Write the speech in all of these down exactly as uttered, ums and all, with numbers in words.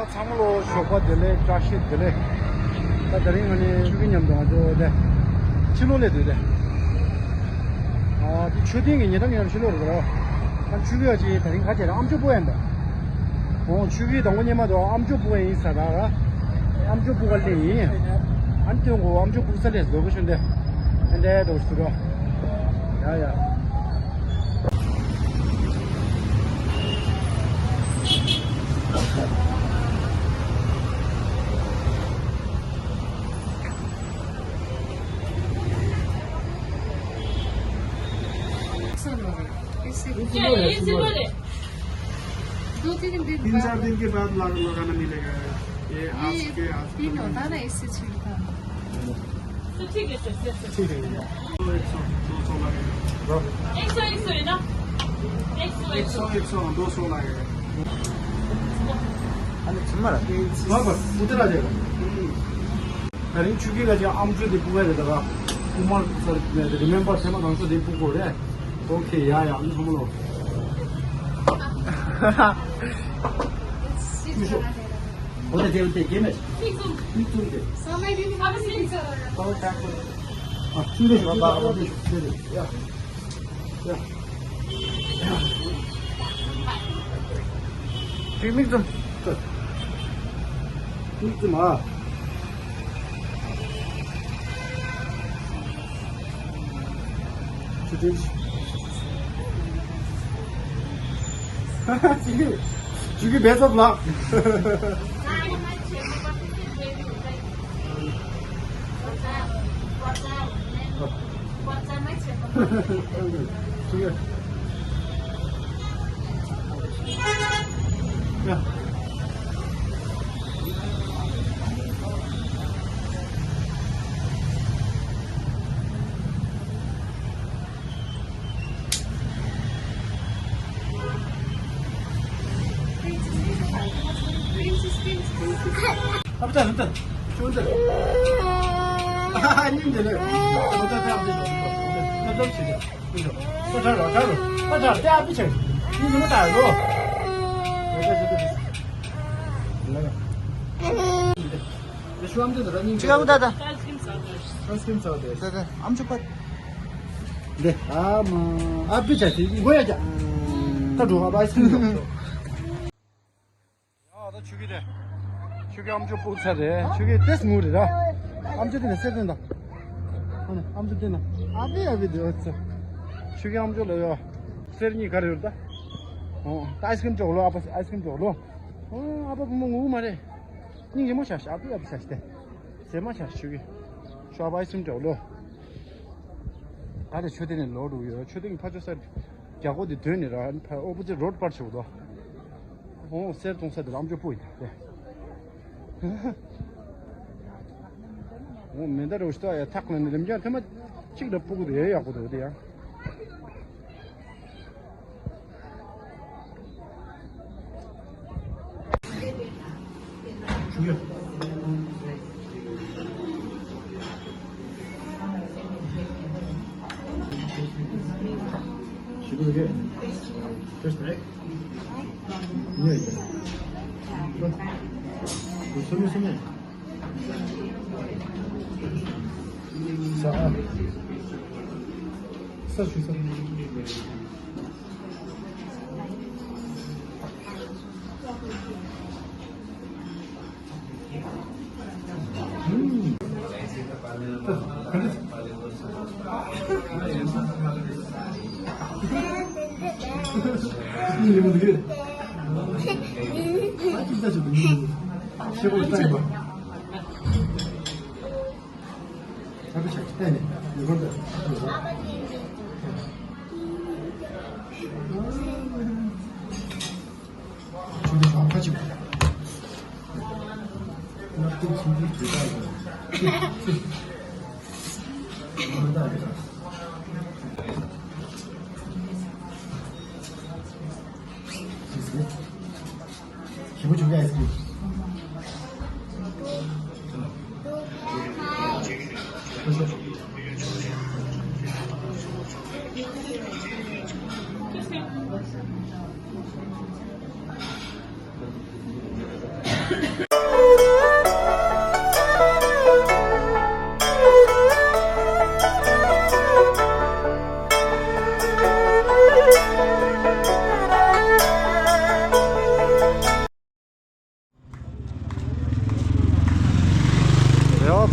ཚང་མ་ལོ་ཞོགས་པ་བདེ་ལེགས། བཀྲ་ཤིས་བདེ་ལེགས། ད་དེ་རིང་ང་ནི་ཆུ་ཁྱི་མཉམ་དུ་ང་ཚོ་དེ་ཕྱི་ལོགས་སླེབས་འདུག་དེ། ཨ་དེ་མཆོད་རྟེན་གྱི་ཉེ་འགྲམ་ཉེ་འགྲམ་ཕྱི་ལོགས་རེད་པ། ཨ་ཆུ་ཁྱི་ཡ་ཅིག་དེ་རིང་ག་ཅེ་ར་ཨ་མཆོག་སྤུ་ཡན་པ། ཨོ་ཆུ་ཁྱི་དང་པོ་སྙེ་མ་དུ་ཨ་མཆོག་སྤུ་ཡན་ཡིན་ས་ར་ར། ཨ་མཆོག་སྤུ་ག་སླེབས་ཡིན། ཨ་ནི་དོན་གོ་ཨ་མཆོག་སྤུ་ས་སླེབས་ཟོ་གི་ཤུན་དེ། ཨ་འདྲ་དོ་ཤུ་ར། ཡ་ཡ། दो तीन दिन तीन चार बाद। दिन के बाद लग-, लगाना मिलेगा। ये आज ये के, आज तीन होता ना, इससे छिड़का। तो ठीक है सर, सर, सर। ठीक है। दो, एक सौ, दो सौ लगेगा। एक सौ, एक सौ है ना? एक सौ, एक सौ, एक सौ, दो सौ लगेगा। अरे, सुन ना। वहाँ पर, उधर आ जाएगा। हम्म। अरे, चुकी का जो आम जो दे पूरा रहता था, कुमार सर ने रिमेम्बर थे ना, हमसे दे पूरा हो रहा है। ओके, या, या, हम लोग। होते थे, होते, गेम है। ठीक तुम। ठीक तुम थे। समय भी नहीं, अब नहीं चल रहा। बहुत टाइम हो गया। हाँ, ठीक है, बाबा, बाबा, ठीक है, या, या। ठीक, ठीक तुम। ठीक तुम, हाँ। ཆུ་ཁྲིན། ཆུ་ཁྲིན་བེ་ཚབ་ལགས། ཆུ་ཁྲིན། ཨ་ཕ་ད་ལམ་ད། ཅུང་ད། ཨ་ཉིན་དེ་ལས། ཨོ་ད་ད་ཨ་ཕ་ད། ཨ་ད་ཆེ་ད། ཨ་ད་ད་ད་ད་ད་ད་ད་ཨ་ཕ་ཆེ། ཉིན་དེ་མ་ད་ལོ། ཨོ་ད་ད་ད། ལ་ཡ། ཅི་ག་ཨ་ད་ད། ཨ་སྐྱིམ་ཚ་དེ། ད་ད་ཨམ་ཆུ་པ། འདི་ཨ་མ་ཨ་བི་ཆ་ཞིག་གོ་ཡ་ཀྱ། ད་འགྲོ་ཨ་བ་ཨ་སྐྱིམ་ཚ། ཡ་ད་ཆུ་གི་རེད། ཆུ་གི་ཨམ་ཆུ་པུ་ཚ་རེད། ཆུ་གི་ཏེས་ངུ་རེད་ར། ཨམ་ཆུ་དེ་ནས་སེར་དོན་དང་། ཨ་ནི་ཨམ་ཆུ་དེ་ན་ཨ་བི་ཨ་བི་དེ་ཨོ་ཚ། ཆུ་གི་ཨམ་ཆུ་ལ་ཡོ། སེར་གཉིས་ག་རེ་ཡོད་ད། ཨོ་ད་ཨ་སྐྱིམ་ཅོག་ལོ། ཨ་ཕ་ཨ་སྐྱིམ་ཅོག་ལོ། ཨོ་ཨ་ཕ་བུ་མོ་ངུ་མ་རེད། སྙིང་རྗེ་མོ་བྱ་ཞིག་ཨ་བི་ཨ་བི་བྱ་ཞིག་སྟེ། ཟེར་མ་བྱ་ཞིག་ཆུ་གི། ཤོ་ཨ་ཕ་ཨ་སྐྱིམ་ཅོག་ལོ། ད་ལྟ་མཆོད་རྟེན་ནས་ལོག་འགྲོ་གི་ཡོད། མཆོད་རྟེན་གྱི་ཕར་ཕྱོགས་ས་རྒྱ་སྒོ་འདི་དོན་ནི་ར་ཕར་ཨོ་པོ་ཛིཊ་རོཌ་པར་ཆོག་དོ། ཨོ་གསེར་གཏོང་ས་དེ་ར་ཨམ་ཅོག་པོ་ཡིན་ད། ཨོ་མེ་མདའ་རོ་ཤི་ཏོ་ཡ་ཐག་ལ་ནི་རིམ་རྒྱང་ཐེངས་མ་གཅིག་ལ་སྤུ་གུ་དེ་ཡག་པོ་འདུག་དེ་ཡང་། ཞིམ་པོ་བྱུང་གི་ཨའི་སི་ཀྲིམ། ཡ།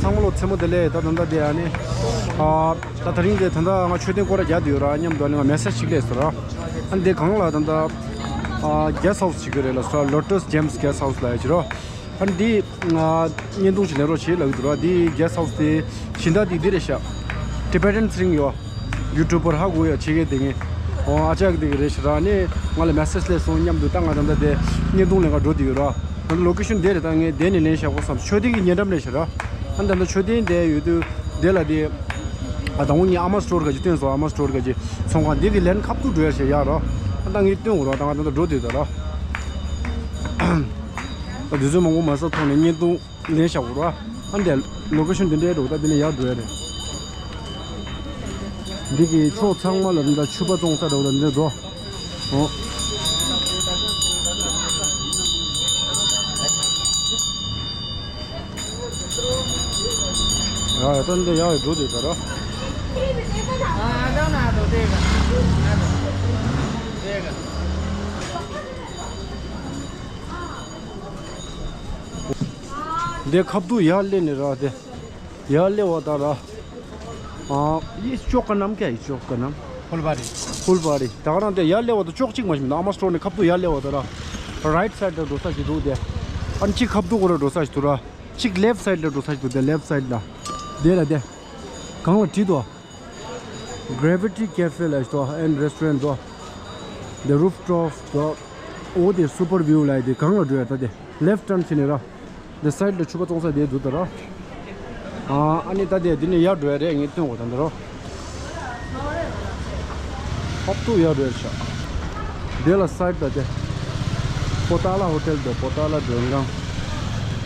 ཚང་མ་ལོ་མཚན་མོ་བདེ་ལེགས། ད་ད་ལྟ་དེ་ཨ་ནི། ཨ། ད་དེ་རིང་དེ་ད་ལྟ་ང་མཆོད་རྟེན་སྐོར་ར་རྒྱག་བསྡད་ཡོད་ར། མཉམ་དུ་ཨ་ནི་ང་མེ་སེ་ཇི་ཅིག་སླེབས་སོང་ར། ཨ་ནི་དེ་སྒང་ལ་ད་ལྟ་ཨ་གེ་སི་ཊི་ཧའུ་སི་ཅིག་ཡོད་རེད་ལ་སོ། Lotus Gems Guest House ལབ་ཡ་ཅིག་ར། ཨ་ནི་འདི་ང་བརྙན་ཐུང་ཞིག་ལེན་རོགས་བྱེད་ལབ་ཀྱི་འདུག་ར། འདི་གེ་སི་ཊི་ཧའུ་སི་དེ་སྦྱིན་བདག་དེ་འདི་རེད་ཤག Tibetan Spring ཡོད། ཡུ་ཊུབ་པར་ཧ་གོ་ཡ་ཆེ་གེ་དེ་ངས། ཨོ་ཨ་ཅག་དེ་གི་རེད་ཤག་ར། ཨ་ནི་ང་ལ་མེ་སེ་ཇི་སླེབས་སོང་། མཉམ་དུ་ད་ང་ད་ལྟ་དེ་བརྙན་ཐུང་ལེན་ག་འགྲོ་དེ་ཡོད་ར། ད་ལྟ་ལོ་ཀེ་ཤན་དེ་རེད། ད་ངས་དེ་ནས་ལེན་བཞག་གོ་བསམ། མཆོད་རྟེན་གྱི་ཉེ་འགྲམ་རེད་ཤག་ར། ཨ་ནི་ད་ལྟ་མཆོད་རྟེན་དེ་ཡོད་དུས་དེ་ལ་དེ། ཨ་དང་པོ་ངས་ཨ་མ་སི་ཊོར་ག་ཅིག་སྟོན་སོང་། ཨ་མ་སི་ཊོར་ག་ཅིག་ཚོང་ཁང་དེ་གི་ལན་ཁ་ཐུག་འགྲོ་ཡ་ཞིག་ཡ་ར། ཨ་ད་ངས་སྟོན་དགོས་ར། ད་ང་ད་ལྟ་འགྲོ་དེ་ད་ར། ད་དུས་ཚོད་མང་པོ་མ་ཟ་ཐོག་ནས་བརྙན་ཐུང་ལེན་བཞག་གོ་ར། ཨ་འདི་ལོ་ཀེ་ཤན་འདི་འདྲའི་འགྲོ། ད་འདི་ནས་ཡར་འགྲོ་ཡ་རེད། འདི་གི་ཕྱོགས་ཚང་མ་ལ་འདི་འདྲ་ཕྱུ་པ་བཙོང་ས་འགྲོ། ད་འདི་འདྲ་འགྲོ། ཨོ། ཡ་ཡ། ད་འདི་ཡར་འགྲོ་དེ་ད་ར། འདི་ཁ་ཐུག་ཡར་སླེབས་ནས་ར། དེ་ཡར་སླེབས་པ་ད་ར། ཨ། ये चौक का नाम क्या है? चौक का नाम? फुलबारी। फुलबारी। ད་ག་རང་དེ་ཡར་སླེབས་པ་ད་ཅོག་གཅིག་མ་ཞིག་མི་འདུག་ཨ་མ་སི་ཊོར་ནས་ཁ་ཐུག་ཡར་སླེབས་པ་ད་ར། རའིཊ་སའིཌ་ལ་འགྲོ་ས་ཞིག་འདུག་དེ། ཨ་ནི་གཅིག་ཁ་ཐུག་སྐོར་ལ་འགྲོ་ས་ཞིག་འདུག་ར། གཅིག་ལེཕཊ་སའིཌ་ལ་འགྲོ་ས་ཞིག་འདུག་དེ་ལེཕཊ་སའིཌ་ལ། དེ་ལ་དེ། གང་ལ་བྲིས་འདུག Gravity Cafe ལ་ཞིག་འདུག and Restaurant འདུག The Rooftop འདུག་འོ་དེ་Super View ལ་དེ་གང་ལ་འགྲོ་ཡ་ད་དེ། ལེཕཊ་ཊརན་བྱས་ནས་ར། འདི་སའིཌ་ལ་ཕྱུ་པ་བཙོང་ས་དེ་འདུག་ད་ར། ཨ་ཨ་ནི་ད་དེ་འདི་ནས་ཡར་འགྲོ་ཡ་རེད། ངས་སྟོན་གོ་ད་འདི་རོ། ཁ་ཐུག་ཡར་འགྲོ་ཡ་ཤག་དེ་ལ་སའིཌ་ད་དེ། པོ་ཏཱ་ལ་ཧོ་ཊེལ་འདུག་པོ་ཏཱ་ལ་མགྲོན་ཁང་།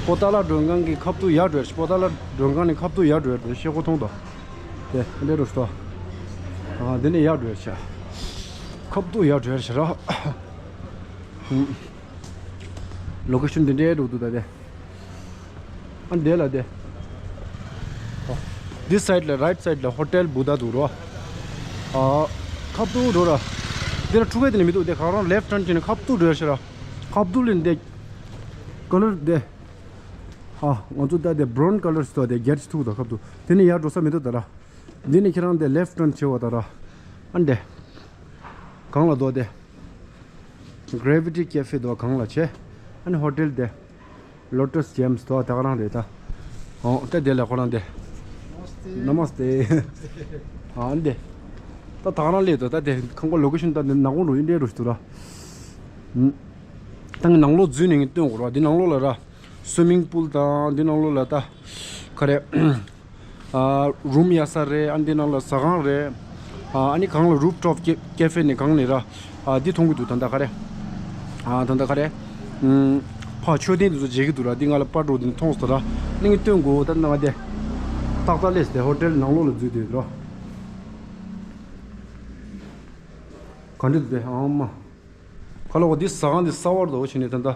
པོ་ཏཱ་ལ་མགྲོན་ཁང་གི་ཁ་ཐུག་ཡར་འགྲོ་ཡ་ཤག་པོ་ཏཱ་ལ་མགྲོན་ཁང་ནས་ཁ་ཐུག་ཡར་འགྲོ་ཡ་རེད། ཤེལ་སྒོ་མཐོང་དང་། དེ་འདྲ་རུ་སྟོ། ཨ་འདི་ནས་ཡར་འགྲོ་ཡ་ཤག་ཁ་ཐུག་ཡར་འགྲོ་ཡ་ཤག་ར། ལོ་ཀེ་ཤན་འདི་འདྲའི་འགྲོ་འདུག་ད་དེ། ཨ་འདི་ལ་དེ། འདི་སའིཌ་ལ་རའིཊ་སའིཌ་ལ་ཧོ་ཊེལ་བུ་ད་འདུག་རོ། ཨ་ཁ་ཐུག་འགྲོ་ར། འདི་ལ་ཕྲུ་གུ་དེ་ནས་མི་འདུག་དེ་ག་རང་ལེཕཊ་ཊརན་བྱས་ནས་ཁ་ཐུག་འགྲོ་ཡ་ཤག་ར། ཁ་ཐུག་ལ་འདི། ཀ་ལར་དེ། ཨ་ང་ཚོ་ད་དེ་བྷ་རའུན་ཀ་ལར་ཞིག་འདུག་དེ་རྒྱལ་ཅིག་ཐུག་འདུག་ཁ་ཐུག་དེ་ནས་ཡར་འགྲོ་ས་མི་འདུག་ད་ར། འདི་ནས་ཁྱེད་རང་དེ་ལེཕཊ་ཊརན་བྱེད་པ་ད་ར། ཨ་འདི། གང་ལ་འདུག་དེ། Gravity Cafe འདུག་གང་ལ་བྱས། ཨ་ནི་ཧོ་ཊེལ་དེ། Lotus Gems འདུག་ད་ག་རང་རེད་ད། ཨོ་ད་དེ་ལ་ཁོ་རང་དེ། ནམ་སྟེ། ཨ་འདི། ད་ད་ག་རང་སླེབས་འདུག་ད་དེ་ཁང་པ་ལོ་ཀེ་ཤན་ད་འདི་ནག་པོ་འགྲོ་ཡིན་འདྲའི་འགྲོ་ཞིག་འདུག་ར། ད་ངས་ནང་ལོགས་འཛུལ་ནས་ངས་སྟོན་དགོས་ར། འདི་ནང་ལོགས་ལ་ར། སུའི་མིང་པུལ་དང་འདི་ནང་ལོགས་ལ་ད། ག་རེ། ཨ་རུམ་ཡག་ས་རེད། ཨ་འདི་ནང་ལ་ཟ་ཁང་རེད། ཨ་ཨ་ནི་གང་ལ་རུབ་ཊོབ་ཀེ་ཀེ་ཧྥེ་ནས་གང་ནས་ར། ཨ་འདི་མཐོང་གི་འདུག་ད་ལྟ་ག་རེ། ཨ་ད་ལྟ་ག་རེ། ཨུམ། ཕ་མཆོད་རྟེན་འདི་ཚོ་མཇལ་གི་འདུག་ར། འདི་ང་ལ་པར་འགྲོ་འདི་མཐོང་སོང་ར། ནི་ངས་སྟོན་དགོས་ད་ནང་དེ། ཏག་ཏག་སླེབས་དེ་ཧོ་ཊེལ་ནང་ལོགས་ལ་འཛུལ་དེ་ར། ག་འདྲ་འདུག་དེ་ཨང་མ། ཁ་ལོ་འོ་འདི་ཟ་ཁང་འདི་གསར་པ་རེད་འོ་བྱས་ནས་ད་ལྟ་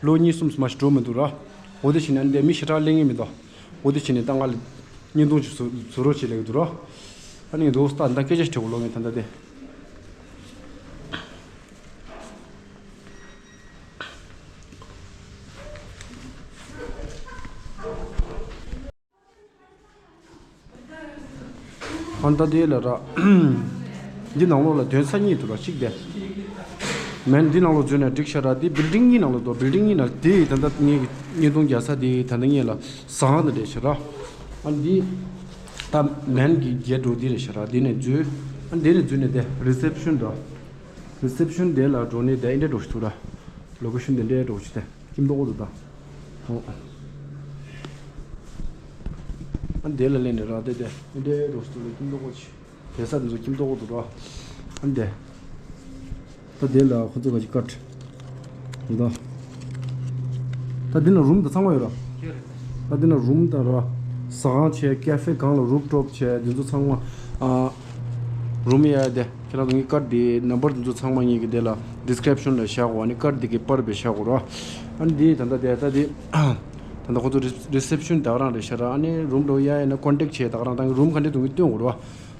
ལོ་གཉིས་གསུམ་མ་ཞིག་འགྲོ་མི་འདུག་ར། འོ་དེ་བྱས་ནས་འདི་མི་ཞེ་དྲག་སླེབས་ངེས་མི་འདུག་འོ་དེ་བྱས་ནས་ད་ང་ལ་བརྙན་ཐུང་ཅིག་བཟོ་བཟོ་རོགས་བྱེད་ལབ་ཀྱི་འདུག་ར། ཨ་ནི་འདུག་ད་ད་སྐད་ཆ་དྲི་བ་ལོག་ངས་ད་ལྟ་དེ། ཨ་ད་དེ་ལ་ར། འདི་ནང་ལོགས་ལ་དོན་ས་གཉིས་འདུག་ར། གཅིག་དེ། མེན་འདི་ནང་ལོགས་འཛུལ་ནས་འགྲིག་ཤག་ར། འདི་བིལ་ཌིང་གཉིས་ནང་ལ་འདུག་བིལ་ཌིང་གཉིས་ནང་དེ་ད་ལྟ་ངས་བརྙན་ཐུང་རྒྱག་ས་དེ་ད་ལྟ་ངས་ལ་ཟ་ཁང་དང་འདྲ་ཤག་ར། ཨ་འདི། ད་མེན་གྱི་རྒྱལ་འགྲོ་འདི་རེད་ཤག་ར། འདི་ནས་འཛུལ། ཨ་འདི་ནས་འཛུལ་ནས་དེ་རི་སེབ་ཤན་འདུག་རི་སེབ་ཤན་དེ་ལ་འགྲོ་ནས་དེ་འདྲ་འགྲོ་ཞིག་འདུག་ར། ལོ་ཀེ་ཤན་དེ་འདྲའི་འགྲོ་ཞིག་དེ་ཁྱིམ་ཐོག་འདུག་ད། ཨོ། ཨ་འདི་ལ་སླེབས་ནས་ར་དེ་དེ་འདྲའི་འགྲོ་ཞིག་འདུག་ཁྱིམ་ཐོག་ཅིག་བལ་ས་འདི་ཚོ་ཁྱིམ་ཐོག་འདུག་ར། ཨ་འདི། ད་དེ་ལ་ཁོ་ཚོ་ག་ཅིག་ཀཊ། འདུག་ད་འདི་ན་རུམ་དང་ཚང་མ་ཡོད་ར། ད་འདི་ན་རུམ་དང་ར། ཟ་ཁང་བྱས། ཀེ་ཧྥེ་སྒང་ལ་རུབ་ཊོབ་བྱས། འདི་ཚོ་ཚང་མ། ཨ། རུམ་ཡ་དེ། ཁྱེད་རང་ཚོ་ངའི་ཀར་འདི་ནམ་བར་འདི་ཚོ་ཚང་མ་ངེད་ཀྱི་འདི་ལ་ཌི་སི་ཀི་རིབ་ཤོན་ལ་བཞག་གོ། ཨ་ནི་ཀར་འདི་གི་པར་བས་བཞག་གོ་ར། ཨ་ནི་འདི་ད་ལྟ་དེ་ད་འདི་ད་ལྟ་ཁོ་ཚོ་རི་རི་སེབ་ཤོན་ད་ག་རང་རེད་ཤག་ར། ཨ་ནི་རུམ་འགྲོ་ཡ་ཡིན་ན་ཀོན་ཊེག་བྱས་ད་ག་རང་ད་གིན་རུམ་ག་འདྲས་འདུག་གི་སྟོན་གོ་ར། ང་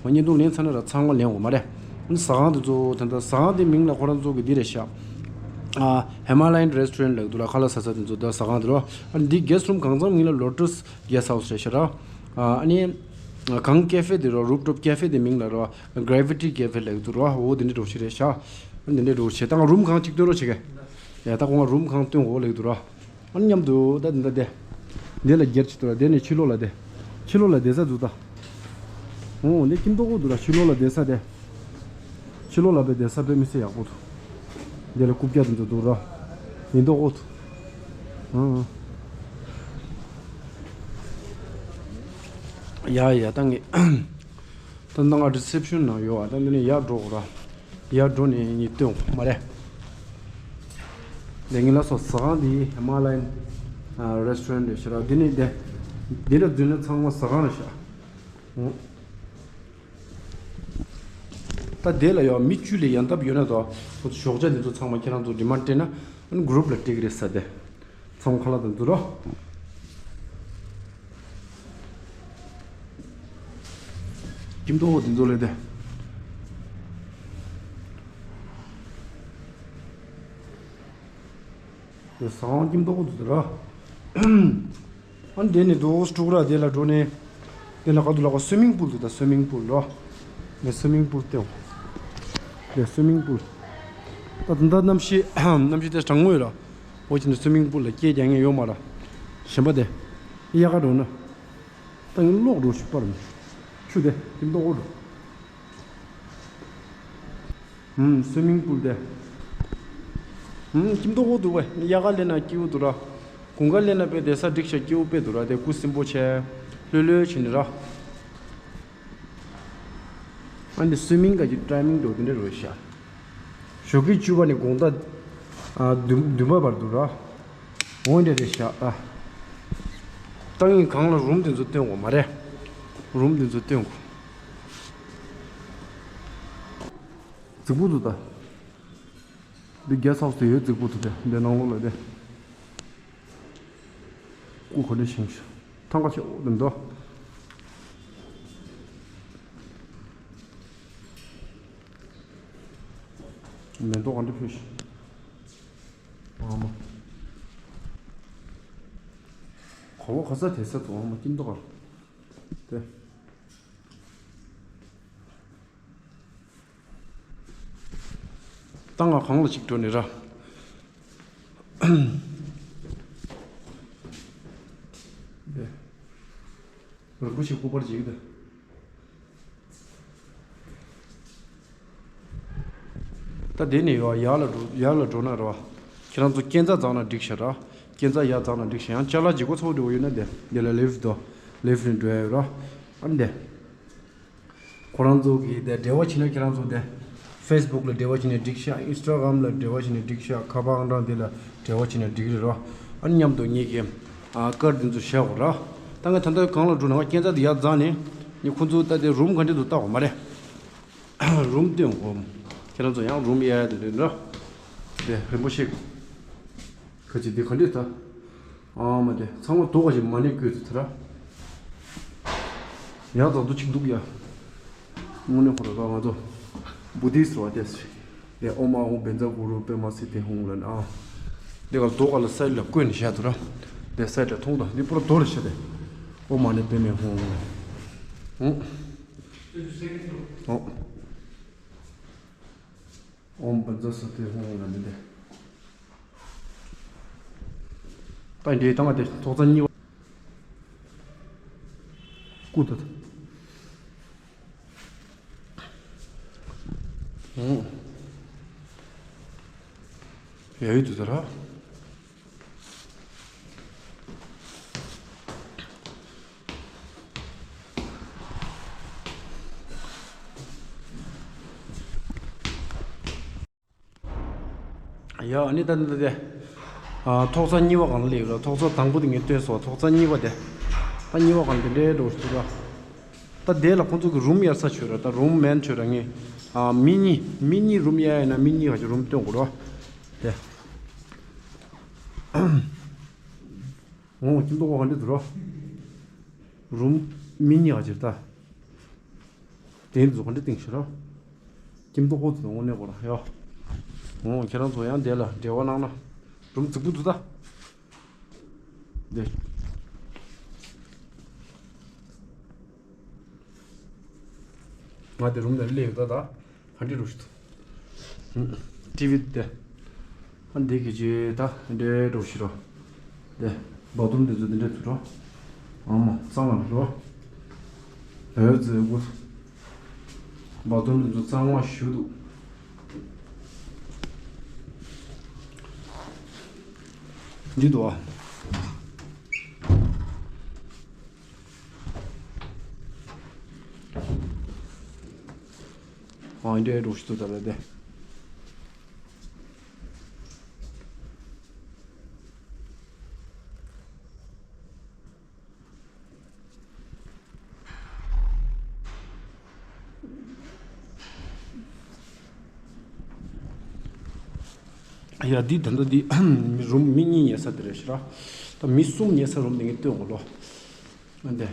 བརྙན་ཐུང་ལེན་ཚར་ན་ར་ཚང་མ་ལེན་གོ་མ་རེད། ཨ་ནི་ཟ་ཁང་འདི་ཚོ་ད་ལྟ་ཟ་ཁང་འདི་མིང་ལ་ཁོ་རང་ཚོ་གི་འདི་རེད་ཤག་ཨ་Himalayan Restaurant་ལབ་འདུག་ར། ཁ་ལག་ཟ་ས་འདི་ཚོ་ད་ཟ་ཁང་འདི་ར། ཨ་ནི་འདི་གེ་སི་ཊི་རུམ་གང་ཚང་མིང་ལ་Lotus Guest House་རེད་ཤག་ར། ཨ་ནི་གང་ཀེ་ཧྥེ་འདི་ར། རུབ་ཊོབ་ཀེ་ཧྥེ་འདི་མིང་ལ་ར་Gravity Cafe་ལབ་འདུག་ར། འོ་འདི་འདྲས་འདྲ་བོ་ཞིག་རེད་ཤག་འདི་འདྲས་འདྲ་བོ་ཞིག་ད་ང་རུམ་གང་གཅིག་སྟོན་རོགས་བྱེད་ག་ཡ་ད་ཁོང་རུམ་གང་སྟོན་གོ་ལབ་འདུག་ར། ཨ་ནི་མཉམ་དུ་ད་འདི་འདྲ་དེ། འདི་ལ་སྒེར་གྱི་དུ་ར། དེ་ནས་ཕྱི་ལོགས་ལ་དེ། ཕྱི་ལོགས་ལ་བསྡད་ས་འདུག་ད། འོ་འདི་ཁྱིམ་ཐོག་གོ་འདུག་ར། ཕྱི་ལོགས་ལ་བསྡད་ས་དེ། ཕྱི་ལོགས་ལ་བས་བསྡད་ས་དཔེ་མི་སྲིད་ཡག་པོ་འདུག་འདི་ལ་རྐུབ་བཀྱག་དེ་ཚོ་འདུག་ར། ཡིན་མདོག་གོ་འདུག་ཨང་། ཡ་ཡ་ད་ངས་ད་ནང་རི་སེབ་ཤོན་ནང་ཡོད་ཨ། ད་འདི་ནས་ཡར་འགྲོ་དགོས་ར། ཡར་འགྲོ་ནས་ངས་སྟོན་དགོས་མ་རེད། ལས་ངན་ལ་སོགས་ཟ་ཁང་འདི་Himalayan Restaurant་རེད་ཤག་ར། འདི་ནས་བསྡད། འདི་ལ་འཛུལ་ན་ཚང་མ་ཟ་ཁང་རེད་ཤག་ད་དེ་ལ་ཡང་མི་བཅུ་ལས་ཡན་འདབ་ཡོད་ན་དང་ཁོ་ཚོ་ཞོགས་ཇ་འདི་ཚོ་ཚང་མ་ཁྱེད་རང་ཚོ་ཌི་མཱན་ཌི་སྤྲད་ན་གུ་རུབ་ལ་སྤྲད་ཀྱི་རེད་ཟེར་ཏེ། ཚང་མ་ཁ་ལག་དང་འདུག་རོགས། ཁྱིམ་ཐོག་འདི་ཚོ་ལས་ཏེ། ཟ་ཁང་ཁྱིམ་ཐོག་འདི་ཚོ་ར། ཨ་ནི་དེ་ནས་དོ་སྤྲུག་ར་དེ་ལ་འགྲོ་ནས། དེ་ལ་ག་དུ་ལ་ག་སུའི་མིང་པུལ་འདུག་ད་སུའི་མིང་པུལ་ར། ནས་སུའི་མིང་པུལ་སྟེ། ནས་སུའི་མིང་པུལ། ད་ད་ལྟ་གནམ་གཤིས་གནམ་གཤིས་དེ་གྲང་མོ་ཡོད་ར། འོ་ཅི་ནས་སུའི་མིང་པུལ་ལ་སྐད་རྒྱག་མཁན་ཡོད་མ་ར། གཞན་པ་དེ། དབྱར་ཁ་འགྲོ་ན། ད་ཡིན་ལོག་འགྲོ་ཞིག་པར་མི། ཆུ་དེ་ཁྱིམ་ཐོག་འགྲོ། ཨུམ། སུའི་མིང་པུལ་དེ། ཨུམ། ཁྱིམ་ཐོག་འོ་འདུག་བས། དབྱར་ཁ་སླེབས་ན་སྐྱིད་པོ་འདུག་ར། དགུན་ཁ་སླེབས་ན་དཔེ་བསྡད་ས་འགྲིག་ཤག་སྐྱིད་པོ་དཔེ་འདུག་ར། དེ་སྐུ་སིམ་པོ་བྱས། ལྷོད་ལྷོད་བྱས་ནས་ར། ཨ་འདི་སུའི་མིང་ག་གི་ཊའི་མིང་འདུག་དེ་འདྲ་རེད་ཤག་ཞོགས་ཀའི་བཅུ་པ་ནས་དགོང་དག་ཨ་བདུན་བདུན་པ་བར་དུ་ར། འོ་འདྲ་རེད་ཤག་ད། ད་ངས་གང་ལ་རུམ་དེ་ཚོ་སྟོན་དགོས་མ་རེད། རུམ་དེ་ཚོ་སྟོན་དགོས། རྫིག་པོ་འདུག་ད། འདི་གེ་སི་ཊི་ཧའུ་སི་དེ་ཡོད་རྫིག་པོ་འདུག་དེ་འདི་ནང་ལོགས་ལ་དེ། སྐུ་ག་འདྲ་ཞིང་ཞིང་། ཐང་ག་ཆེ་འོ་དེ་འདུག་མེ་ཏོག་ག་འདྲ་ཕུལ་ཞིང་། ཨ་མ། ག་བ་ག་ས་དེ་ས་དུ་ཨ་མ་ཀིན་ཏོ་ག་དེ། ད་ང་གང་ལ་ཅིག་འགྲོ་ནི་ར། རིན་པོ་ཆེ་སྐུ་པར་ཅིག་ད། ད་དེ་ནས་ཡར་ཡར་ལ་འགྲོ་ཡར་ལ་འགྲོ་ན་ར། ཁྱེད་རང་ཚོ་སྐས་འཛེག་འཛེགས་ན་འགྲིག་ཤག་ར། སྐས་འཛེག་ཡར་འཛེགས་ན་འགྲིག་ཤག་ཡང་ཅ་ལག་ལྗིད་ཁོག་ཚ་པོ་འདྲ་བོ་ཡོད་ན་དེ་དེ་ལ་ལིཕ་ཊི་དོ། ལིཕ་ཊི་ནས་འགྲོ་ཡ་ཡོད་ར། ཨ་ནི་དེ། ཁོ་རང་ཚོ་གིས་དེ་འབྲེལ་བ་བྱས་ན་ཁྱེད་རང་ཚོ་དེ་ཕེ་སི་བུག་ལ་འབྲེལ་བ་བྱས་ན་འགྲིག་ཤག་ཨིན་སི་ཊ་གྷ་རམ་ལ་འབྲེལ་བ་བྱས་ན་འགྲིག་ཤག་ཁ་པར་ཨང་གྲངས་དེ་ལ་འབྲེལ་བ་བྱས་ན་འགྲིག་རེད་རོ། ཨ་ནི་མཉམ་དུ་ངེད་ཀྱི་ཨ་ཀར་དེ་ཚོ་བཞག་གོ་ར། ད་ངས་ད་ལྟ་གང་ལ་འགྲོ་ན་ང་སྐས་འཛེག་དེ་ཡར་འཛེགས་ནས་ངས་ཁོ་ཚོ་ལྟ་དེ་རུམ་ག་འདྲས་འདུག་ལྟ་དགོས་མ་རེད། རུམ་སྟོན་དགོས། ཁྱེད་རང་ཚོ་ཡང་རུམ་གཡར་ཡ་དེ་འདྲས་ར། དེ་རིན་པོ་ཆེ། ཁ་ཅིག་འདི་ག་འདྲས་ད། ཨ་མ་དེ་ཚང་མ་རྡོ་ག་ཞིག་མ་ཎི་བརྐོས་ཚུལ་དེ་ར། ཡག་ཙག་ཏུ་ཅིག་འདུག་ཡ། དངོས་གནས་ཁོ་ར་ད་ང་ཚོ་བུ་དིསི་བ་དེ་སི། དེ་ཨོཾ་ཨཱཿཧཱུྃ་བཛྲ་གུ་རུ་པདྨ་སིདྡྷི་ཧཱུྃ་ལབ་ན་ཨ། དེ་ག་རྡོ་ག་ལ་སའིཌ་ལ་བརྐོས་ནས་བཞག་འདུག་ར། དེ་སའིཌ་ལ་མཐོང་དང་འདི་པུ་ར་རྡོ་རེད་ཤག་དེ། ཨོཾ་མ་ཎི་པདྨེ་ཧཱུྃ་ལབ་ན། ཨོ། ཨོཾ་བཛྲ་སིདྡྷི་ཧཱུྃ་ལབ་ནི་དེ། ད་འདྲའི་ད་ང་དེ་ཐོག་རྩ་གཉིས་པ། སྐུ་དང་། ཨོ། ཡ་ཡི་དུ་ད་ར། ཡ་ཨ་ནི་ད་འདི་དེ། ཨ་ཐོག་རྩ་གཉིས་པ་གང་ལ་སླེབས་ར། ཐོག་རྩ་དང་པོ་དེ་ངས་སྟོན་སོང་། ཐོག་རྩ་གཉིས་པ་དེ། ད་གཉིས་པ་གང་དེ་འདྲའི་འགྲོ་ཞིག་ར། ད་དེ་ལ་ཁོང་ཚོ་གི་རུམ་གཡར་ས་བྱོས་ར། ད་རུམ་མེན་བྱོས་ར་ངས། ཨ། མི་གཉིས། མི་གཉིས་རུམ་གཡར་ཡ་ཡིན་ན་མི་གཉིས་ག་ཅིག་རུམ་སྟོན་དགོས་རོ། དེ། འོ། ཁྱིམ་ཐོག་ཁ་འདི་འདུག་རོ། རུམ་མི་གཉིས་ག་ཅིག་ད། དེ་འདུག་ག་འདི་སྟེང་ཞིག་རོ། ཁྱིམ་ཐོག་ཁོ་ཚོ་དངོས་གནས་གོ་ར་ཡོ། འོ། ཁྱེད་རང་ཚོ་ཡང་དེ་ལ་འབྲེལ་བ་གནང་ན། རུམ་རྫིག་པོ་འདུག་ད། འདི། ང་དེ་རུམ་ནས་སླེབས་ཡོད་ད་ད། ཧ་འདྲེ་རོ་ཞིག་ཏུ། ཊི་ཝི་དེ། ཧ་འདི་གི་ཅི་ད་འདྲེ་རོ་ཞིག་རོ། དེ། བ་ཐུམ་དེ་ཚོ་དེ་འདྲེ་ཚུ་རོ། ཨ་མ་གཙང་མ་རོ། ཨེ་ཙི་གུ། བ་ཐུམ་དེ་ཚོ་གཙང་མ་ཞུ་འདུག། འདི་འདུག་ཨ། ཨ། འདི་འདྲའི་འདྲ་ཞིག་འདུག་ད་ལ་དེ། ཡ། འདི་ད་ལྟ་འདི་རུམ་མི་གཉིས་ཉལ་ས་དེ་རེད་ཤག་ར། ད་མི་གསུམ་ཉལ་ས་རུམ་དེ་ངས་སྟོན་དགོས་ལོ། ཨ་འདི།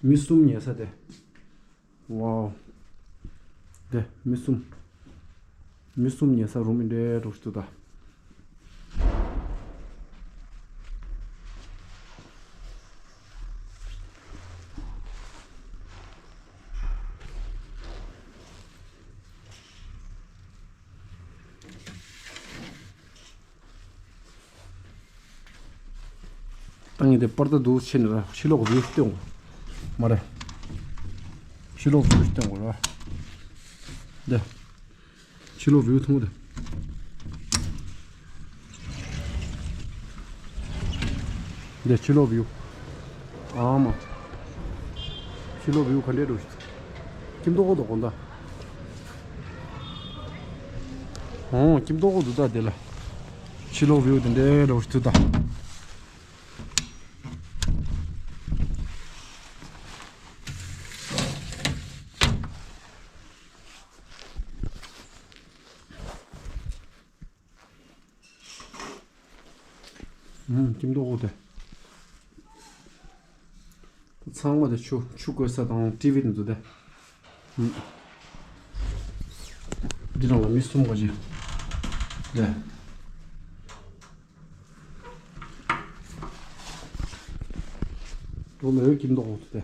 མི་གསུམ་ཉལ་ས་དེ། ཝའོ། དེ་མི་གསུམ། མི་གསུམ་ཉལ་ས་རུམ་འདི་འདྲའི་འདྲ་ཞིག་འདུག་ད། ད་ངས་དེ་པར་ད་འདུག་ཕྱེ་ནས་ར་ཕྱི་ལོགས་བིའུ་སྟོན་དགོས། མ་རེད། ཕྱི་ལོགས་བིའུ་སྟོན་དགོས་ར། འདི། ཕྱི་ལོགས་བིའུ་མཐོང་གི་འདི། ཕྱི་ལོགས་བིའུ། ཨ་མ། ཕྱི་ལོགས་བིའུ་ག་འདྲའི་འདྲ་ཞིག། ཁྱིམ་ཐོག་ཁོ་ཐོག་གོ་ད། ཨོ། ཁྱིམ་ཐོག་ཁོ་འདུག་ད་དེ་ལ། ཕྱི་ལོགས་བིའུ་དེ་འདྲའི་འདྲ་ཞིག་འདུག་ད། ཨུམ། ཁྱིམ་ཐོག་ཁོ་དེ། ཚང་མ་དེ་ཆུ་ཆུ་བསྐོལ་ས་དང་ཊི་ཝི་དེ་ཚོ་དེ། ཨུམ། འདི་ནང་ལ་མི་གསུམ་ག་ཅིག། དེ། འོ་མེ་འོ་ཁྱིམ་ཐོག་ཁོ་དེ།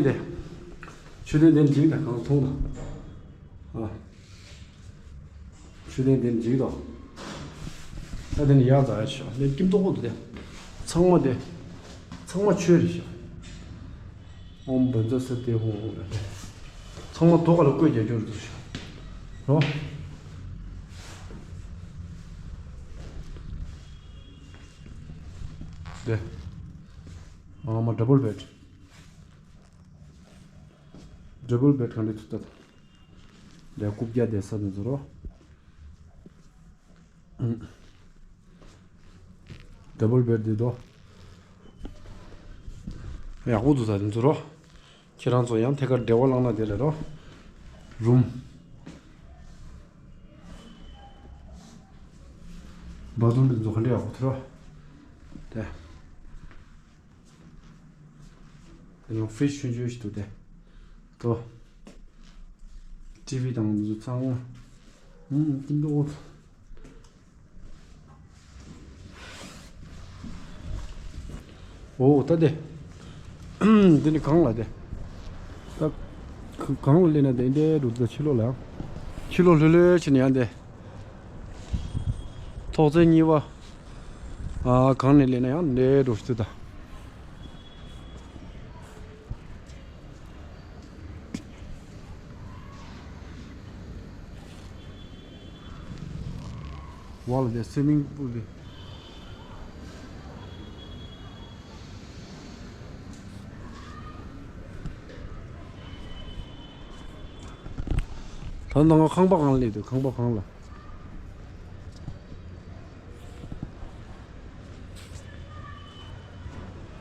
དེ། མཆོད་རྟེན་དེ་འཇིག་དང་གང་མཐོང་དང་། ཨ། མཆོད་རྟེན་དེ་འཇིག་དང་། ད་དེ་ནི་ཡག་ཙག་ཡག་ཤག་ལས་ཀྱིམ་ཏོག་པོ་འདུག་དེ། ཚང་མ་དེ། ཚང་མ་ཆོས་རེད་ཤག་ཨོཾ་བཛྲ་སཏྭེ་ཧཱུྃ་ལབ་དེ། ཚང་མ་དོ་ག་ལ་བཀོད་རྒྱག་རྒྱུ་རེད་འདུག་ཤག་རོ། དེ། ཨ་མ་ཌབ་བལ་བེཌ། ཌབ་བལ་བེཌ་གང་འདྲ་ཐུབ་ད། དེ་རྐུབ་བཀྱག་བསྡད་ས་དེ་ཚོ་རོ། ཌབ་བལ་བེཌ་འདི་དོ། ཡག་པོ་འདུག་ད་དེ་ཚོ་རོ། ཁྱེད་རང་ཚོ་ཡང་ཐད་ཀར་འབྲེལ་བ་བླངས་ན་དེ་ལས་རོ། རུམ། བཱ་ཐི་རུམ་འདི་ཚོ་ག་འདྲ་ཡག་པོ་འདུག་རོ། དེ། དེ་ནང་ཕི་རིཇ་ཆུང་ཆུང་ཞིག་འདུག་དེ། དོ། ཊི་ཝི་དང་འདི་ཚོ་ཚང་མ། ཨུམ། ཀྱིམ་ཏོག་པོ། འོ་ད་དེ། འདི་ནི་གང་ལ་དེ། ད་ག་གང་ལ་སླེབས་ན་དེ་འདྲའི་འདུག་ད་ཕྱི་ལོགས་ལ་ཡང་། ཕྱི་ལོགས་ལྷོད་ལྷོད་བྱས་ནས་ཡང་དེ། ཐོག་བརྩེགས་གཉིས་པ། ཨ་གང་ནས་སླེབས་ན་ཡང་འདྲའི་འདྲ་ཞིག་འདུག་ད། ཝ་ལ་དེ་སི་ཝི་མིང་པུལ་དེ། ད་ནང་ཁང་པ་གང་ལ་སླེབས་འདུག་ཁང་པ་གང་ལ།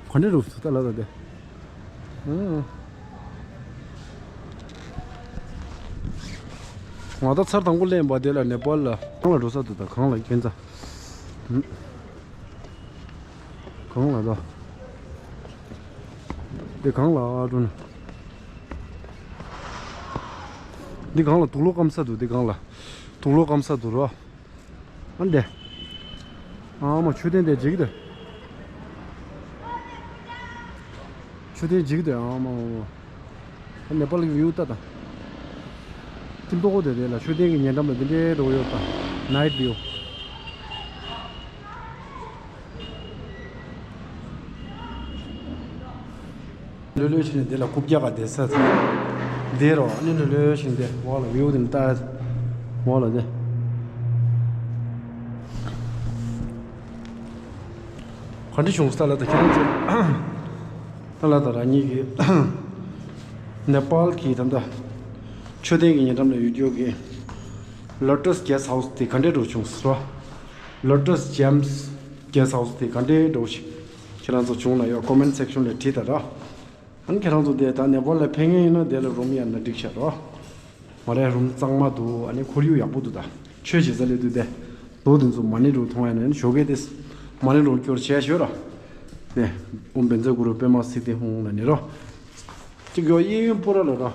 ག་འདྲ་རུ་སུ་ལྟ་ལ་ད་དེ། ང་ད་ཚར་དང་པོ་སླེབས་པ་དེ་ལ་ནེ་པཱལ་ལ་གང་ལ་འགྲོ་ས་འདུག་ད་གང་ལ་ཁྱེད་ཚ། གང་ལ་ད། འདི་གང་ལ་འགྲོ་ན། འདི་གང་ལ་དུག་ལོག་སྐམ་ས་འདུག་འདི་གང་ལ། དུག་ལོག་སྐམ་ས་འདུག་རོ། ཨ་འདི། ཨ་མ་མཆོད་རྟེན་དེ་འཇིག་འདི། མཆོད་རྟེན་འཇིག་འདི་ཨ་མ་མ་མ། ཨ་ནེ་པཱལ་གྱི་བིའུ་ལྟ་དང་། ཁྱིམ་ཐོག་དེ་རེད་ལ་མཆོད་རྟེན་གྱི་ཉེ་འགྲམ་ལ་འདི་འདྲའི་འགྲོ་ཡོད་དང་། ནའིཊ་བིའུ། ལོས་ལོས་བྱས་ནས་འདི་ལ་རྐུབ་བཀྱག་ག་བསྡད་ས་ཚ། འདི་རོ་ཨ་ནི་ལོས་ལོས་བྱས་ནས་འདི་འོག་ལ་བིའུ་དེ་ལྟ། འོག་ལ་འདི། ག་འདྲ་བྱུང་ས་ལ་ད་ཁྱེད་རང་ཚོ། ད་ལ་ད་རང་ཉིད་ཀྱི་ནེ་པཱལ་གྱི་ད་ལྟ་མཆོད་རྟེན་གྱི་ཉེ་འགྲམ་ལ་ཡོད་རྒྱུ་གི་ལོ་ཊས་གེ་སི་ཧའུ་སི་དེ་ག་འདྲ་འགྲོ་བྱུང་ཟེར་བ། ལོ་ཊས་ཇེམ་སི་གེ་སི་ཧའུ་སི་དེ་ག་འདྲའི་འགྲོ་ཞིག་ཁྱེད་རང་ཚོ་བྱུང་ན་ཡོད་ཀོ་མེན་སེག་ཤོན་ལ་བྲིས་དང་ར། ཨ་ནི་ཁྱེད་རང་ཚོ་དེ་ད་ནེ་པཱལ་ལ་ཕེབས་མཁན་ཡིན་ན་དེ་ལ་རུམ་ཡར་ན་འགྲིག་ཤག་རོ། མ་རེད་རུམ་གཙང་མ་འདུག་ཨ་ནི་ཁོར་ཡུག་ཡག་པོ་འདུག་ད་ཆོས་བྱེད་ས་སླེབས་དུས་དེ། རྡོ་དེ་ཚོ་མ་ཎི་རུ་མཐོང་ཡ་ན་ནི་ཞོགས་ཀས་དེ། མ་ཎི་རུ་སྐྱོར་བྱས་ཤོད་ར། དེ། ཨོཾ་བཛྲ་གུ་རུ་པདྨ་སིདྡྷི་ཧཱུྃ་ལ་ནི་རོ། གཅིག་ཡོ་གཡས་གཡོན་སྤོ་ར་ལ་རོ།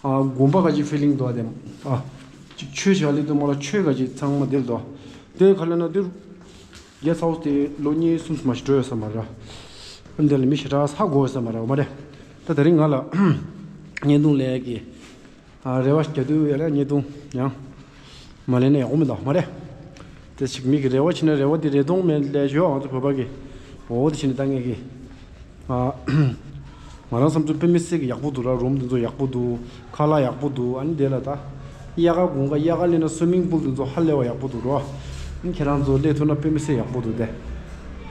ཨ་དགོན་པ་ག་ཅིག་ཕི་ལིང་འདུག་ཨ་དེ། ཨ། ཅིག་ཆོས་བྱ་ལེ་དུ་མ་ལ་ཆོས་ག་ཅིག་ཚང་མ་དེར་འདུག་དེ་ག་ལ་ན་དེ། གེ་སི་ཧའུ་སི་དེ་ལོ་གཉིས་གསུམ་མ་ཞིག་འགྲོ་ཡོད་ས་མ་རེད། འདི་ལ་མི་ཞེ་དྲག་ཧ་གོ་ཡོད་ས་མ་རེད་མ་རེད། ད་དེ་རིང་ང་ལ་བརྙན་ཐུང་ལས་ཀྱི་ཨ་རེ་བ་རྒྱག་དུས་ཡ་ལ་བརྙན་ཐུང་ཡང་མ་ལེན་ན་ཡག་པོ་མི་འདུག་མ་རེད། དེ་ཞིག་མི་གི་རེ་བ་བྱེད་ན་རེ་བ་དེ་རེ་སྟོང་མེད་ལས་ཞོ་ང་ཚོ་བོད་པ་གི་འོ་དེ་བྱེད་ནས་ད་ངས་གི་ཨ། ང་རང་བསམ་ཚུལ་དཔེ་མི་སྲིད་ཀྱི་ཡག་པོ་འདུག་ར། རུམ་འདི་ཚོ་ཡག་པོ་འདུག་ཁ་ལག་ཡག་པོ་འདུག་ཨ་ནི་དེ་ལ་ད། དབྱར་ཁ་དགུན་ཁ་དབྱར་ཁ་སླེབས་ན་སུའི་མིང་པུལ་འདི་ཚོ་ཧ་ལས་པ་ཡག་པོ་འདུག་ར། ཨ་ནི་ཁྱེད་རང་ཚོ་སླེབས་ཐུབ་ན་དཔེ་མི་སྲིད་ཡག་པོ་འདུག་སྟེ།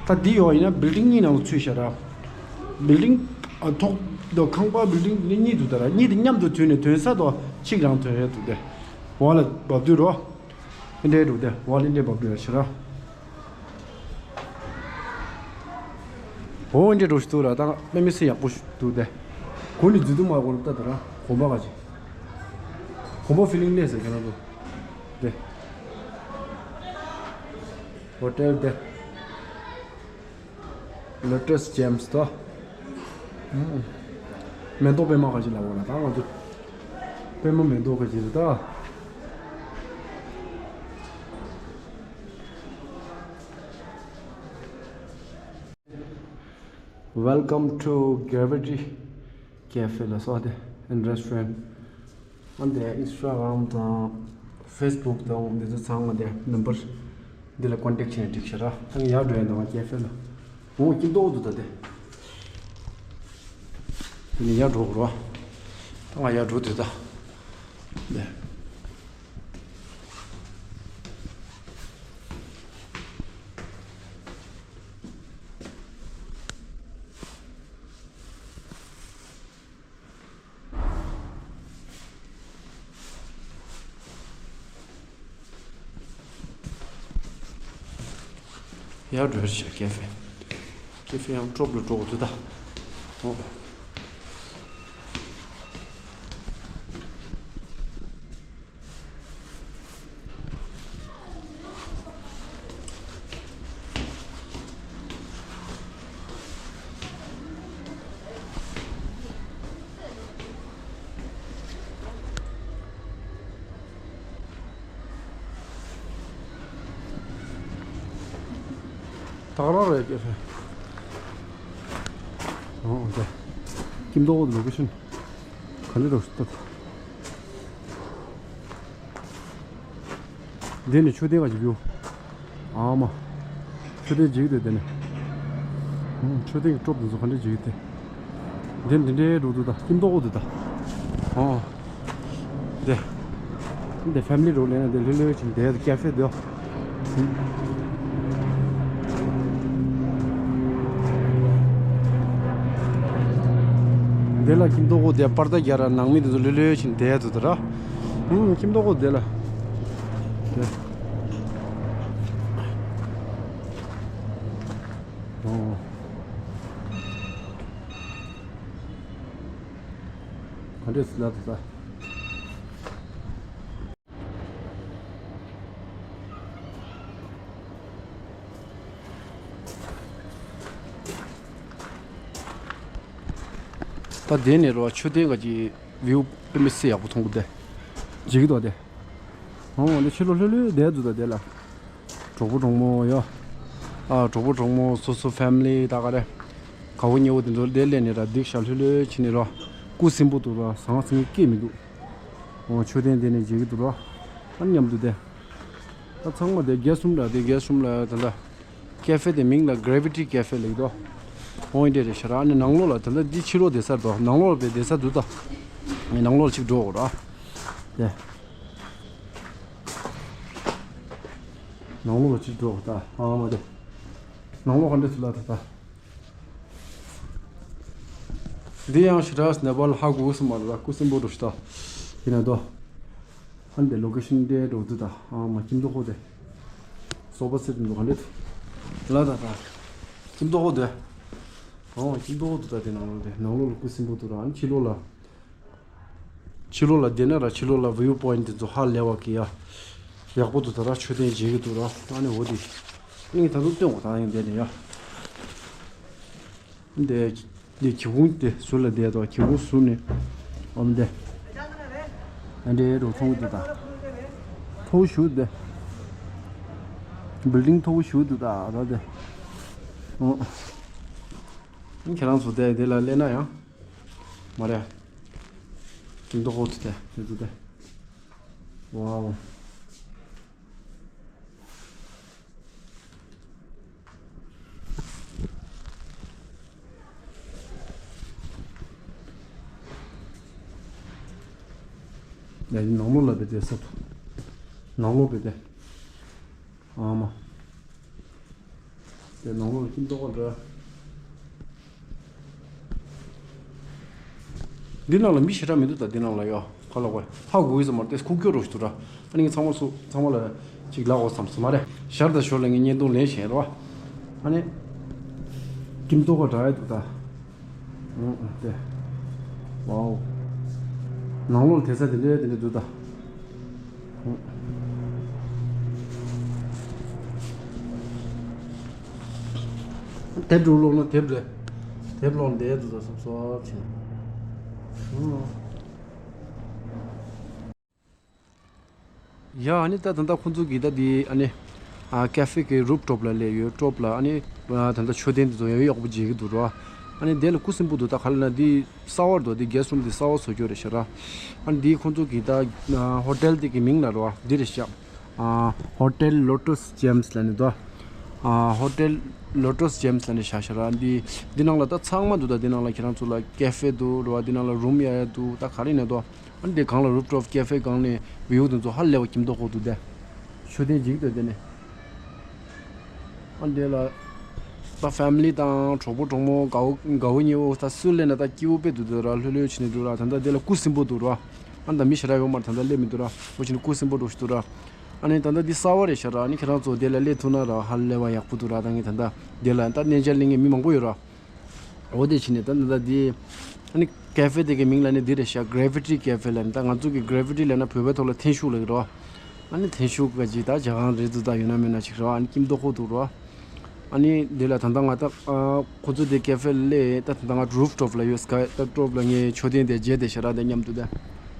ད་འདི་ཡོག་ཡིན་ན་བིལ་ཌིང་གཉིས་ནང་ལ་ཚུད་ཤག་ར། བིལ་ཌིང་ཨ་ཐོག་དོ་ཁང་པ་བིལ་ཌིང་འདི་གཉིས་འདུག་ད་ར། གཉིས་དེ་མཉམ་དུ་ཐོན་ནས་ཐོན་ས་དོ་གཅིག་རང་ཐོན་རེད་འདུག་སྟེ། འོག་ལ་བབས་དུས་རོ། ཨིན་འདྲའི་འགྲོ་དེ་བ་ལི་འདྲའི་བབ་འགྲོ་ཡ་ཕྱིར་ར། འོ་ཨིན་འདྲའི་འགྲོ་ཞིག་འདུག་ར། ད་དཔེ་མི་སྲིད་ཡག་པོ་ཞིག་འདུག་དེ། གོ་ནི་འཛུལ་དུ་མ་གོ་ལ་ལྟ་དུ་ར་གོམ་པ་ག་ཅིག་གོམ་པ་ཕི་ལིང་ལས་ཟེར་གྱི་ན་འདུག་དེ། ཧོ་ཊེལ་དེ། ལོ་ཊས་ཇེམ་སི་དོ། ཨུམ། མེ་ཏོག་པད་མ་ག་ཅིག་ལ་འོ་ལ་ད་ང་ཚོ། པད་མ་མེ་ཏོག་ག་ཅིག་རེད་ད། Welcome to Gravity Cafe ལ་སོགས་ཏེ་and restaurant། ཨ་འདི་ཨིན་སི་ཊ་གྷ་རམ་དང་ཕེ་སི་བུག་དང་འདི་ཚོ་ཚང་མ་དེ་ནམ་བར་འདི་ལ་ཀོན་ཊེག་བྱས་ནས་འགྲིག་ཤག་ར། ད་ང་ཡར་འགྲོ་ཡ་འདུག་ང་ཀེ་ཧྥེ་ལ། འོ་སྐྱིད་མདོག་འདུག་ད་དེ། དེ་ནས་ཡར་འགྲོ་དགོས་ར། ད་ང་ཡར་འགྲོ་དུས་ད། དེ། ཡར་འགྲོ་ཡར་བྱས་ཀེ་ཧྥེ། ཀེ་ཧྥེ་ཡང་ཀྲོབ་ལ་འགྲོ་དགོས་འདུག་ད། འོ། ད་ག་རང་རེད་ཀེ་ཧྥེ། འོ་དེ། སྐྱིད་མདོག་ལོ་ཀེ་ཤན། ག་འདྲ་འདུག་ལྟ། འདི་ནི་མཆོད་རྟེན་ག་ཅིག་ཡོད། ཨ་མ། མཆོད་རྟེན་འཇིག་འདུག་དེ་ནི། ཨུམ། མཆོད་རྟེན་གྱི་ཀྲོབ་དེ་ཚོ་ག་འདྲ་འཇིག་དེ། འདི་འདི་འདྲའི་འགྲོ་འདུག་ད་སྐྱིད་མདོག་འདུག་ད། ཨོ། འདི། འདི་ཕེ་མི་ལི་རོགས་ལེན་ན་འདི་ལྷོད་ལྷོད་ཅིག་འདི་ཀེ་ཧྥེ་འདི། འདི་ལ་སྐྱིད་མདོག་འདི་པར་ད་རྒྱ་ར་ནང་མི་འདི་ཚོ་ལྷོད་ལྷོད་ཅིག་འདི་འདུག་ད་ར། ཨུམ། ཁྱིམ་ཐོག་ཁོ་དེ་ལ། དེ། ཨོ། ག་འདྲས་སུ་ལ་དེ་ལ། ད་དེ་ནས་རོ་མཆོད་རྟེན་ག་གི་བིའུ་དཔེ་མི་སྲིད་ཡག་པོ་མཐོང་གི་དེ། འཇིག་གི་འདུག་དེ། ཨོ་འདི་ཕྱི་ལོགས་ལྷོད་ལྷོད་བསྡད་འདུག་ད་དེ་ལ། གྲོགས་པོ་གྲོགས་མོ་ཡོ། ཨ་གྲོགས་པོ་གྲོགས་མོ་སོ་སོ་ཕེ་མི་ལི་ད་ག་རེ། དགའ་བོ་ཉེ་བོ་དེ་ཚོ་དེ་སླེབས་ནས་ར་སྡིག་ཤ་ལྷོད་ལྷོད་བྱས་ནས་རོ། སྐུ་སིམ་པོ་འདུག་ར་ཟང་ཟིང་སྐད་མི་འདུག་ཨོ་མཆོད་རྟེན་དེ་ནས་མཇལ་གི་འདུག་ར། ཨ་མཉམ་དུ་དེ། ད་ཚང་མ་དེ་རྒྱལ་གསུམ་ལ་དེ་རྒྱལ་གསུམ་ལ་ད་ལྟ། ཀེ་ཧྥེ་དེ་མིང་ལ་Gravity Cafe ལབ་ཀྱི་འདུག་ཨོ་འདི་འདྲས་རེད་ཤག་ར། ཨ་ནི་ནང་ལོགས་ལ་ད་ལྟ་འདི་ཕྱི་ལོགས་བསྡད་ས་རེད་དོ། ནང་ལོགས་ལ་བསྡད་ས་འདུག་ད། ནང་ལོགས་ལ་ཅིག་འགྲོ་དགོས་ར། དེ། ནང་ལོགས་ལ་ཅིག་འགྲོ་དགོས་ད། ཨ་མ་དེ། ནང་ལོགས་ག་འདྲས་འདུག་ལ་ད་ད། འདི་ཡང་ཞེ་དྲག་ནེ་པཱལ་ཧ་གོ་གི་མ་རེད་ལ། སྐུ་སིམ་པོ་འདྲ་ཞིག་ད། ཡིན་ན་དོ། ཨ་ནི་དེ་ལོ་ཀེ་ཤན་དེ་འགྲོ་འདུག་ད། ཨ་མ་ཁྱིམ་ཐོག་ཁོ་དེ། སོ་པ་སེ་ཊི་འདུག་ག་འདྲས་འདུག་ལ་ད་ད། ཁྱིམ་ཐོག་ཁོ་དེ། ཨོ་ཁྱིམ་ཐོག་ཁོ་འདུག་ད། དེ་ནང་ལོགས་དེ་ནང་ལོགས་ལ་སྐུ་སིམ་པོ་འདུག་ར། ཨ་ནི་ཕྱི་ལོགས་ལ། ཕྱི་ལོགས་ལ་བསྡད་ན་ར་ཕྱི་ལོགས་ལ་བིའུ་པོ་ཡིན་དེ་ཚོ་ཧ་ལས་པ་གི་ཡ། ཡག་པོ་འདུག་ད་ར། མཆོད་རྟེན་མཇལ་གི་འདུག་ར། ཨ་ནི་འོ་དེ། ཨ་ནི་ད་དུང་སྟོན་གོ་ད་ཡིན་བསྡད་ནས་ཡ། འདི་འདི་གྱི་གུང་དེ་ཟུར་ལ་བསྡད་དོ། གྱི་གུང་ཟུར་ནས་ཨོམ་དེ། ཨ་འདྲའི་རུ་མཐོང་གི་འདུག་ད། མཐོ་བོ་ཞིག་འདི། བིལ་ཌིང་མཐོ་བོ་ཞིག་འདུག་ད་ད་དེ། ཨོ། ཁྱེད་རང་ཚོ་དེ་དེ་ལ་སླེབས་ན་ཡང་། མ་རེད། ཀྱི་མདོ་ཧོ་དེ་དེ་དེ་དེ། ཝའོ། ཡ་ནང་ལོགས་ལ་བེ་དེ་ས་ཐུ། ནང་ལོགས་བེ་དེ། ཨ་མ། དེ་ནང་ལོགས་ལ་ཁྱིམ་ཐོག་འདྲ། འདི་ནང་ལ་མི་ཞེ་དྲག་མི་འདུག་ད། འདི་ནང་ལ་ཡོ། ཁ་ལོག་པ་ཧ་གོ་གི་ས་མ་རེད། དེ་ཁུག་ཀྱོག་རོ་ཞིག་འདུག་ར། ཨ་ནི་ངས་ཚང་མ་སུ་ཚང་མ་ལ་ཅིག་ལབ་དགོས་བསམ་སོང་མ་རེད། ཞར་དང་ཞོར་ལ་ངས་བརྙན་ཐུང་ལེན་བཞིན་རོ། ཨ་ནི་ཁྱིམ་ཐོག་འདྲ་ཡ་འདུག་ད། ཨང་ཨང་དེ། ཝའོ། ནང་ལོགས་དེ་ས་དེ་འདྲའི་དེ་འདྲའི་འདུག་ད། ཨང་། དེབ་འགྲོ་ཀློག་ན་དེབ་རེད། དེབ་ཀློག་འདི་འདུག་ད་སོབ་སོབ་ཕྱིན། ཨང་། ཡ་ཨ་ནི་ད་ད་ལྟ་ཁོང་ཚོ་གིས་ད་འདི་ཨ་ནི་ཨ་ཀེ་ཧྥེ་གི་རུབ་ཊོབ་ལ་སླེབས་ཡོད། ཊོབ་ལ་ཨ་ནི་ཨ་ད་ལྟ་མཆོད་རྟེན་དེ་ཚོ་ཡང་ཡག་པོ་མཇལ་གི་འདུག་རོ། ཨ་ནི་དེ་ལ་སྐུ་སིམ་པོ་འདུག་ད་ག་ལ་ན་འདི་གསར་པ་རེད་དོ། འདི་རྒྱལ་གསུམ་འདི་གསར་པ་བཟོ་རྒྱུ་རེད་ཤག་ར། ཨ་ནི་འདི་ཁོང་ཚོ་གིས་ད་ཨ་ཧོ་ཊེལ་དེ་གི་མིང་ལ་རོ་འདི་རེད་ཤག་ཨ་ཧོ་ཊེལ་ལོ་ཊོས་ཇེམ་སི་ལབ་ནི་དོ། ཨ་ཧོ་ཊེལ་ལོ་ཊོས་ཇེམ་སི་ལབ་ནི་ཤག་ཤག་ར། འདི་འདི་ནང་ལ་ད་ཚང་མ་འདུག་ད་འདི་ནང་ལ་ཁྱེད་རང་ཚོ་ལ་ཀེ་ཧྥེ་འདུག་རོ། འདི་ནང་ལ་རུམ་ཡ་ཡ་འདུག་ད་ག་རེ་ཡིན་ན་འདུག་ཨ་ནི་དེ་སྒང་ལ་རུབ་ཊོབ་ཀེ་ཧྥེ་སྒང་ནས་བིའུ་དེ་ཚོ་ཧ་ལས་པ་ཁྱིམ་ཐོག་ཁོག་འདུག་དེ། མཆོད་རྟེན་ཅིག་འདུག་དེ་ནས། ཨ་འདི་ལ་ད་ཕེ་མི་ལི་དང་གྲོགས་པོ་གྲོགས་མོ་དགའ་བོ་དགའ་བོ་ཉེ་བོ་ད་སུ་སླེབས་ན་ད་སྐྱིད་པོ་དཔེ་འདུག་དེ་ར། ལྷོད་ལྷོད་བྱས་ནས་འདུག་ར། ད་ལྟ་དེ་ལ་སྐུ་སིམ་པོ་འདུག་ར། ཨ་ད་མི་ཞེ་དྲག་ཡོད་མ་རེད། ད་ལྟ་སླེབས་མི་འདུག་ར། འོ་བྱས་ནས་སྐུ་སིམ་པོ་འདྲ་ཞིག་འདུག་ར། ཨ་ནི་ད་ལྟ་འདི་གསར་པ་རེད་ཤག་ར། ཨ་ནི་ཁྱེད་རང་ཚོ་དེ་ལ་སླེབས་ཐུབ་ན་ར་ཧ་ལས་པ་ཡག་པོ་འདུག་ར། ད་ངས་ད་ལྟ་དེ་ལ་ད་གནས་མཇལ་གླིང་གི་མི་མང་པོ་ཡོད་ར། འོ་དེ་བྱས་ནས་ད་ད་ལྟ་འདི་ཨ་ནི་ཀེ་ཧྥེ་དེ་གི་མིང་ལ་ནི་འདི་རེད་ཤག Gravity Cafe ལབ་ནི། ད་ང་ཚོ་གི་གྷ་རེ་ཝི་ཊི་ལབ་ན་བོད་པའི་ཐོག་ལ་འཐེན་ཤུགས་ལབ་ཀྱི་རེད་བ། ཨ་ནི་འཐེན་ཤུགས་ག་ཅིག་ད་ཇ་ཁང་རེད་འདུག་ད་ཡོད་ན་མེད་ན་ཅིག་རེད་བ། ཨ་ནི་སྐྱིད་མདོག་ཁ་པོ་འདུག་རེད་བ། ཨ་ནི་འདི་ལ་ད་ལྟ་ང་ད་ཨ་ཁོ་ཚོ་དེ་ཀེ་ཧྥེ་ལ་ད་ད་ལྟ་ང་རུབ་ཊོབ་ལ་ཡོད་ས་ག་ད་ཊོབ་ལ་ངས་མཆོད་རྟེན་དེ་མཇལ་བསྡད་ཤག་ར། དེ་མཉམ་དུ་དེ་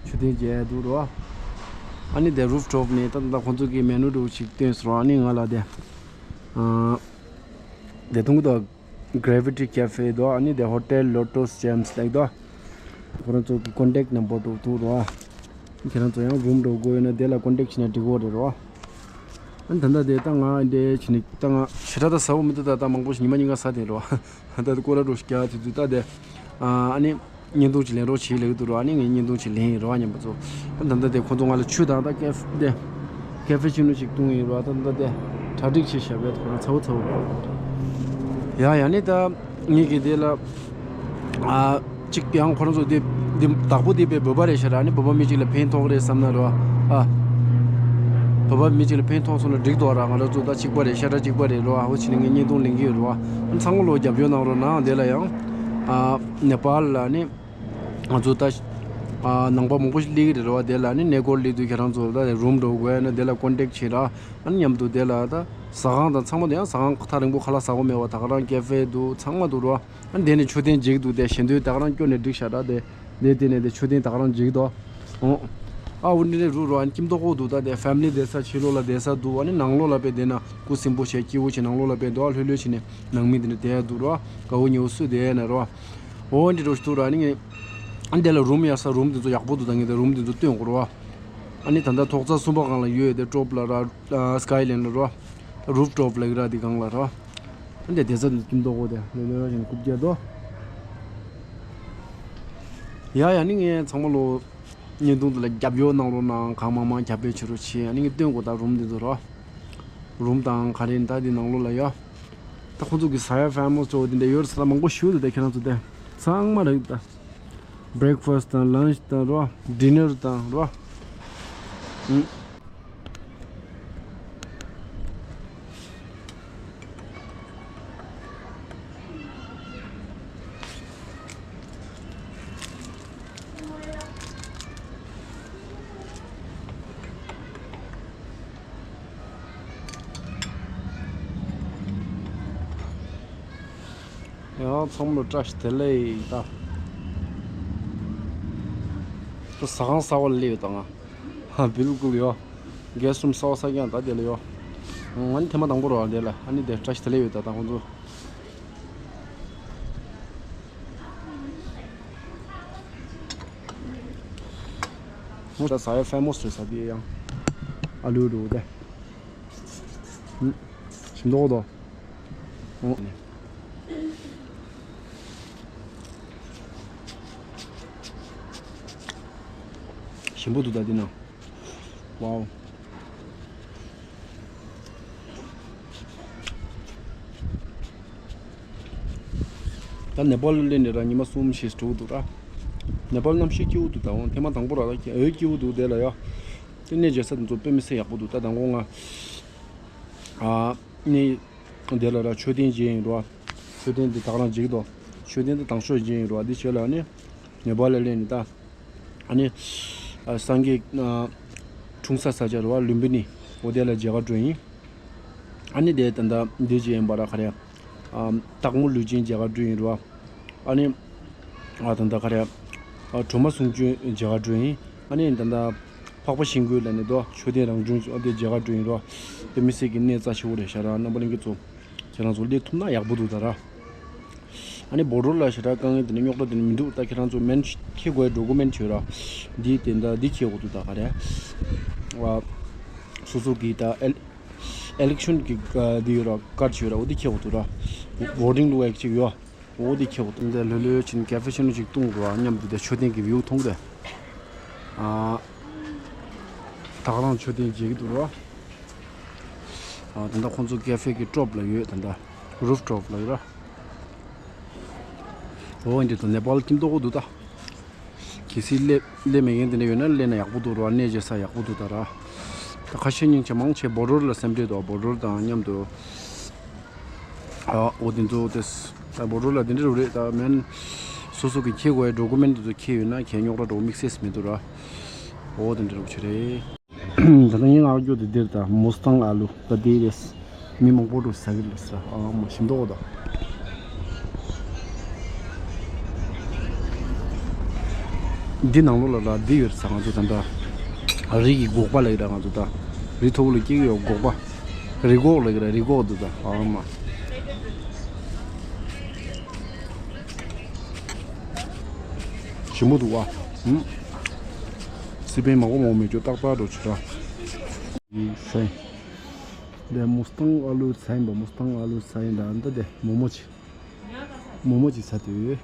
མཆོད་རྟེན་མཇལ་འདུག་རེད་བ། ཨ་ནི་དེ་རུབ་ཊོབ་ནས་ད་ད་ལྟ་ཁོ་ཚོ་གི་མེ་ནུ་འདྲ་བོ་ཅིག་སྟོན་སོང་ར། ཨ་ནི་ང་ལ་དེ་ཨ་དེ་ཐུང་གི་དོ། Gravity Cafe དོ། ཨ་ནི་དེ་Hotel Lotus Gems ལབ་དོ། ཁོ་རང་ཚོ་གི་ཀོན་ཊེག་ནམ་བར་འདྲ་བོ་འདུག་རེད་བ། ཁྱེད་རང་ཚོ་ཡང་རུམ་འདྲ་བོ་དགོས་ཡོད་ན་དེ་ལ་ཀོན་ཊེག་བྱས་ན་འགྲིག་གི་རེད་བ། ཨ་ནི་ད་ལྟ་དེ་ད་ང་འདྲ་བྱས་ནས་ད་ང་ཞེ་དྲག་ད་ཟ་བོ་མི་འདུག་ད་ད་མང་པོ་ཞིག་ཉི་མ་གཉིས་ཀ་ཟ་དེ་རེད་བ། ད་ལྟ་སྐོར་ར་འདྲ་བོ་ཞིག་རྒྱག་དུས་ད་དེ་ཨ་ནི་བརྙན་ཐུང་ཅིག་ལེན་རོགས་བྱེད་ལབ་ཀྱི་འདུག་རེད་བ། ཨ་ནི་ངས་བརྙན་ཐུང་ཅིག་ལེན་ཡིན་རེད་བ། མཉམ་པོ་ཚོ་ད་ད་ལྟ་དེ་ཁོང་ཚོ་ང་ལ་ཆུ་དང་ད་ཀེ་ཧྥེ་དེ་ཀེ་ཧྥེ་ཆུ་ནུ་ཞིག་བཏུང་ཡིན་རེད་བ། ད་ད་དེ་གྲ་སྒྲིག་བྱས་བཞག་པས་ཁོ་རང་ཚ་བོ་ཚ་བོ། ཡ་ཡ་ནི་ད་ངེད་ཀྱི་དེ་ལ་ཨ་གཅིག་ཡང་ཁོ་རང་ཚོ་དེ་ འདི་བདག་པོ་འདི་པའི་བོད་པ་རེད་ཤག་ར། ཨ་ནི་བོད་པ་མི་གཅིག་ལ་ཕན་ཐོགས་རེད་བསམ་ན་རོ། ཨ། བོད་པ་མི་གཅིག་ལ་ཕན་ཐོགས་སོང་ན་འགྲིག་འདུག་ར། ང་རང་ཚོ་ད་གཅིག་པ་རེད། ཤ་ཁྲག་གཅིག་པ་རེད་རོ། ཨ། འོ་ཕྱི་ནས་ངས་བརྙན་ཐུང་ལེན་གྱི་ཡོད་རོ། ཨ། ཨ་ནི་ཚང་མ་ལོ་རྒྱབ་སྐྱོར་གནང་རོགས་གནང་། དེ་ལ་ཡང་། ཨ། ནེ་པཱལ་ལ་ནི་ང་ཚོ་ད། ཨ། ནང་པ་མང་པོ་ཞིག་སླེབས་ཀྱི་རེད་རོ། དེ་ལ་ནི་གནས་སྐོར་སླེབས་དུས་ཁྱེད་རང་ཚོ་ད་རུམ་འགྲོ་དགོས་ན་དེ་ལ་ཀོན་ཊེག་བྱེད་ར། ཨ་ནི་མཉམ་དུ་དེ་ལ་ད་ཟ་ཁང་དང་ཚང་མ་དེ་ཡང་ཟ་ཁང་ཐག་རིང་པོ་ཁ་ལག་ཟ་དགོས་མེད་པ། ད་ག་རང་ཀེ་ཧྥེ་འདུག་ཚང་མ་འདུག་རོ། ཨ། དེ་ནི་མཆོད་རྟེན་མཇལ་གྱི་འདུག་དེ་ཞལ་འདོན་ད་ག་རང་སྐྱོན་ནས་འགྲིག་ཤག་ར། དེ་དེ་དེ་ནས་དེ་མཆོད་རྟེན་ད་ག་རང་མཇལ་གྱི་འདུག་ཨོ། ཨ། འོ་འདི་ནས་རུ་རུ་ཨ་ནི་སྐྱིད་མདོག་ཁ་པོ་འདུག་ད་དེ་ཕེ་མི་ལི་བསྡད་ས་ཕྱི་ལོགས་ལ་བསྡད་ས་འདུག་ཨ་ནི་ནང་ལོགས་ལ་དཔེ་བསྡད་ན་སྐུ་གཟིམ་པོ་བྱས་སྐྱིད་པོ་བྱས་ནང་ལོགས་ལ་དཔེ་འདུག་ཨ། ལྷོད་ལྷོད་བྱས་ནས་ནང་མི་འདི་ནས་བསྡད་ཡ་འདུག་རོ། དགའ་བོ་ཉེ་བོ་སུ་བསྡད་ཡ་ན་རོ། འོ་འདི་རུ་ཞིག་འདུག་ར། ཨ་ནི་ངས་ཨ་འདི་ལ་རུམ་ཡག་ས་རུམ་འདི་ཚོ་ཡག་པོ་འདུག་ད་ངས་དེ་རུམ་འདི་ཚོ་སྟོན་དགོས་རོ། ཨ་ནི་ད་ལྟ་ཐོག་རྩེག་གསུམ་པ་སྒང་ལ་ཡོད་དེ། ཊོབ་ལ་ར། ཨ། སི་ཀའི་ལན་ལ་རོ། རུབ་ཊོབ་ལ་ཡོད་ར། དེ་སྒང་ལ་རོ། ཨ་འདི་བསྡད་ས་འདི་སྐྱིད་མདོག་ཁ་པོ་དེ་ལོ་ལོ་བཞིན་རྐུབ་བཀྱག་དོ། ཡ་ཡ། ཨ་ནི་ངས་ཚང་མ་ལོ་བརྙན་ཐུང་འདི་ལ་རྒྱབ་སྐྱོར་གནང་རོགས་གནང་། གང་མང་མང་རྒྱབ་སྐྱོར་བྱེད་རོགས་བྱེད། ཨ་ནི་ངས་སྟོན་དགོས་ད་རུམ་འདི་ཚོ་རོ། རུམ་དང་ག་རེ་ད་འདི་ནང་ལོགས་ལ་ཡ། ད་ཁོང་ཚོ་གི་ཟ་ཡ་ཕེ་མོ་སི་ཅོ་འདི་འདྲ་ཡོད་ས་མང་པོ་ཞིག་འདུག་ད་ཁྱེད་རང་ཚོ་དེ་ཚང་མ་རག་ད། བྷི་རེག་ཕ་སི་དང་ལན་ཆི་དང་རོ། ཌི་ནར་དང་རོ། ཨུམ། ཡང་ཚང་མ་ལ་བཀྲ་ཤིས་བདེ་ལེགས། ད་ད་ཟ་ཁང་གསར་པ་ལ་སླེབས་ཡོད་ད་ང་། ཧ། བིལ་ཀུལ་ཡོད། གེ་སི་རུམ་གསར་པ་གསར་རྐྱང་ད་དེ་ལ་ཡོད། ང་ནི་ཐེངས་མ་དང་པོ་རེད་པ་འདི་ལ། ཨ་ནི་དེ་བཀྲ་ཤིས་བདེ་ལེགས་ཡོད་ད། ད་ཁོང་ཚོ། ད་ཟ་ཡ་ཕེ་མོ་སི་རེད་ཟ། དེ་ཡང་ཨ་ལུ་རུ་དེ། ཞིམ་མདོག་དོ། ཞིམ་པོ་འདུག་ད་འདི་ན། ཝའོ། ད་ནེ་པཱལ་སླེབས་ནས་ར་ཉི་མ་གསུམ་བཞི་འགྲོ་གི་འདུག་ར། ནེ་པཱལ་གནམ་གཤིས་སྐྱིད་པོ་འདུག་ད་འོང་ཐེངས་མ་དང་པོ་ར། ད་ཁྱེད་འོ་སྐྱིད་པོ་འདུག་དེ་ལ་ཡ། དེ་གནས་མཇལ་ས་དེ་ཚོ་དཔེ་མི་སྲིད་ཡག་པོ་འདུག་ད་དང་པོ་ང་། ཨ། གནས། དེ་ལ་ར་མཆོད་རྟེན་མཇལ་ཡིན་རོ། མཆོད་རྟེན་འདི་ད་ག་རང་མཇལ་གྱི་འདུག་མཆོད་རྟེན་འདི་དང་ཤོས་མཇལ་ཡིན་རོ། འདི་བྱས་ལ་ནི་ནེ་པཱལ་ལ་སླེབས་ནས་ད། ཨ་ནི། ཨ། སངས་རྒྱས། ཨ། འཁྲུངས་ས་ས་ཆ་རེད་པ། ལུམ་བི་ནི། འོ་དེ་ལ་མཇལ་ཁ་འགྲོ་ཡིན། ཨ་ནི་དེ་ད་ལྟ་འདི་བྱས་ཡིན་པ་ར་ག་རེ། ཨ། སྟག་མོ་ལུས་སྦྱིན་མཇལ་ཁ་འགྲོ་ཡིན་རེད་པ། ཨ་ནི། ཨ། ད་ལྟ་ག་རེ། ཨ། གྲོ་མ་གསུང་ཆོས་མཇལ་ཁ་འགྲོ་ཡིན། ཨ་ནི་ད་ལྟ་འཕགས་པ་ཤིང་ཀུན་ལ་ནི་དོ་མཆོད་རྟེན་རང་བྱུང་ཨ་དེ་མཇལ་ཁ་འགྲོ་ཡིན་རེད་པ། དེ་མི་སྲིད་ཀྱི་གནས་རྩ་ཆེ་བོ་རེད་ཤག་ར། རྣམ་པ་ལྷན་རྒྱས་ཚོ། ཁྱེད་རང་ཚོ་སླེབས་ཐུབ་ན་ཡག་པོ་འདུག་ད་ར། ཨ་ནི་བོ་ཌར་ལ་ཞེ་དྲག་དཀའ་ངལ་དེ་འདྲ་རྙོག་དྲ་དེ་འདྲ་མི་འདུག་ད་ཁྱེད་རང་ཚོ་མེན་འཁྱེར་དགོས་ཡ་ཌོ་ཀུ་མེན་འཁྱེར་ར། འདི་དེ་འདྲ་འདི་འཁྱེར་དགོས་འདུག་ད་ག་རེ། ཨ། སོ་སོ་གི་ད་ཨེ་ཨེ་ལེག་ཤོན་གི་འདི་ཡོད་ར། ཀར་ཌི་ཡོད་ར། འོ་འདི་འཁྱེར་དགོས་འདུག་ར། ཝོ་ཊིང་ལུག་ཨེག་ཅིག་ཡོད། འོ་འདི་འཁྱེར་དགོས་འདུག་འདི་ལྷོད་ལྷོད་བྱས་ནས་ཀ་ཧྥེ་ཆུང་ངུ་ཅིག་བཏུང་དགོས་ར། མཉམ་དུ་དེ་མཆོད་རྟེན་གི་བིའུ་མཐོང་གི་འདུག་ཨ། ད་ག་རང་མཆོད་རྟེན་མཇལ་གྱི་འདུག་ར། ཨ། ད་ལྟ་ཁོང་ཚོ་ཀེ་ཧྥེ་གི་ཊོབ་ལ་ཡོད། ད་ལྟ་རུབ་ཊོབ་ལ་ཡོད་ར། འོ་འདི་ད་ནེ་པཱལ་སྐྱིད་མདོག་ཁ་པོ་འདུག་ད། གལ་སྲིད་སླེབས་སླེབས་མེད་མཁན་དེ་འདྲ་ཡོད་ན་སླེབས་ན་ཡག་པོ་འདུག་ར། གནས་མཇལ་ས་ཡག་པོ་འདུག་ད་ར། ད་ཁ་ཤས་སྙིང་རྗེ་མང་ཆེ་བོ་ཌར་ལ་སེམས་ཁྲལ་འདུག་བོ་ཌར་དང་མཉམ་དུ། ཨ། འོ་དེ་ཚོ་དེ། ད་བོ་ཌར་ལ་དེ་འདྲ་རུ་རེད། ད་མེན། སོ་སོ་གི་འཁྱེར་དགོས་ཡ་ཌོ་ཀུ་མེན་དེ་ཚོ་འཁྱེར་ཡོད་ན་གའི་རྙོག་དྲ་འདྲ་བོ་དམིགས་བསལ་མི་འདུག་ར། འོ་དེ་འདྲ་རུ་ཆེ་རེད། ད་ལྟ་ངའི་ངག་རྒྱུག་དེ་འདིར་ད་མུ་སི་ཏང་ཨ་ལུ་ད་དེ་རེད། མི་མང་པོ་འགྲོ་ཟ་གི་རེད་ཟ། ཨ་མ་ཞིམ་མདོག་ད། འདི་ནང་ལོགས་ལ་ལ་འདི་ཡོད་ཟ། ང་ཚོ་ད་ལྟ་རི་གི་སྒོག་པ་ལ་ཡོད་ར། ང་ཚོ་ད་རི་མཐོ་པོ་ལ་སྐྱེ་གི་ཡོད་སྒོག་པ། རི་སྒོག་ལ་ཡོད་ར། རི་སྒོག་འདུག་ད། ཨ་མ། ཞིམ་པོ་འདུག་ཨ། ཧུམ། སི་པན་མང་པོ་མང་པོ་མེད་རྒྱུ་ཏག་ཏག་འགྲོ་ཆུ་ར། ཡིན་ས་ཡིན། འདི་མུ་སི་ཏང་ཨ་ལུ་ཚ་ཡིན་པ། མུ་སི་ཏང་ཨ་ལུ་ཚ་ཡིན་ད། འདི་དེ་མོག་མོག་ཅིག་མོག་མོག་ཅིག་ཚ་དུས།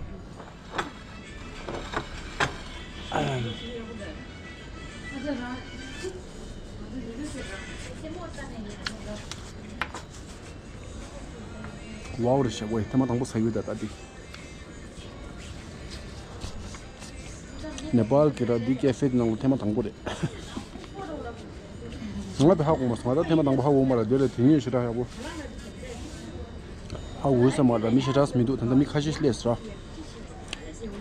ཝའོ་རེད་ཤག་ཝེ། ཐེངས་མ་དང་པོ་ཟ་ཡོད་ད་ད་འདི། ནེ་པཱལ་གྱི་ར་འདི་ཀེ་ཧྥེ་དེ་ནང་ལ་ཐེངས་མ་དང་པོ་རེད། ང་བས་ཧ་གོ་མ་སོང་། ང་ད་ཐེངས་མ་དང་པོ་ཧ་གོ་མ་ར། དེ་ལས་དེ་ཉིད་ཞེ་དྲག་ཡག་པོ་ཧ་གོ་ས་མ་ར། མི་ཞེ་དྲག་མི་འདུག་ད་ལྟ་མི་ཁ་ཤས་ཤིག་སླེབས་སོང་ར།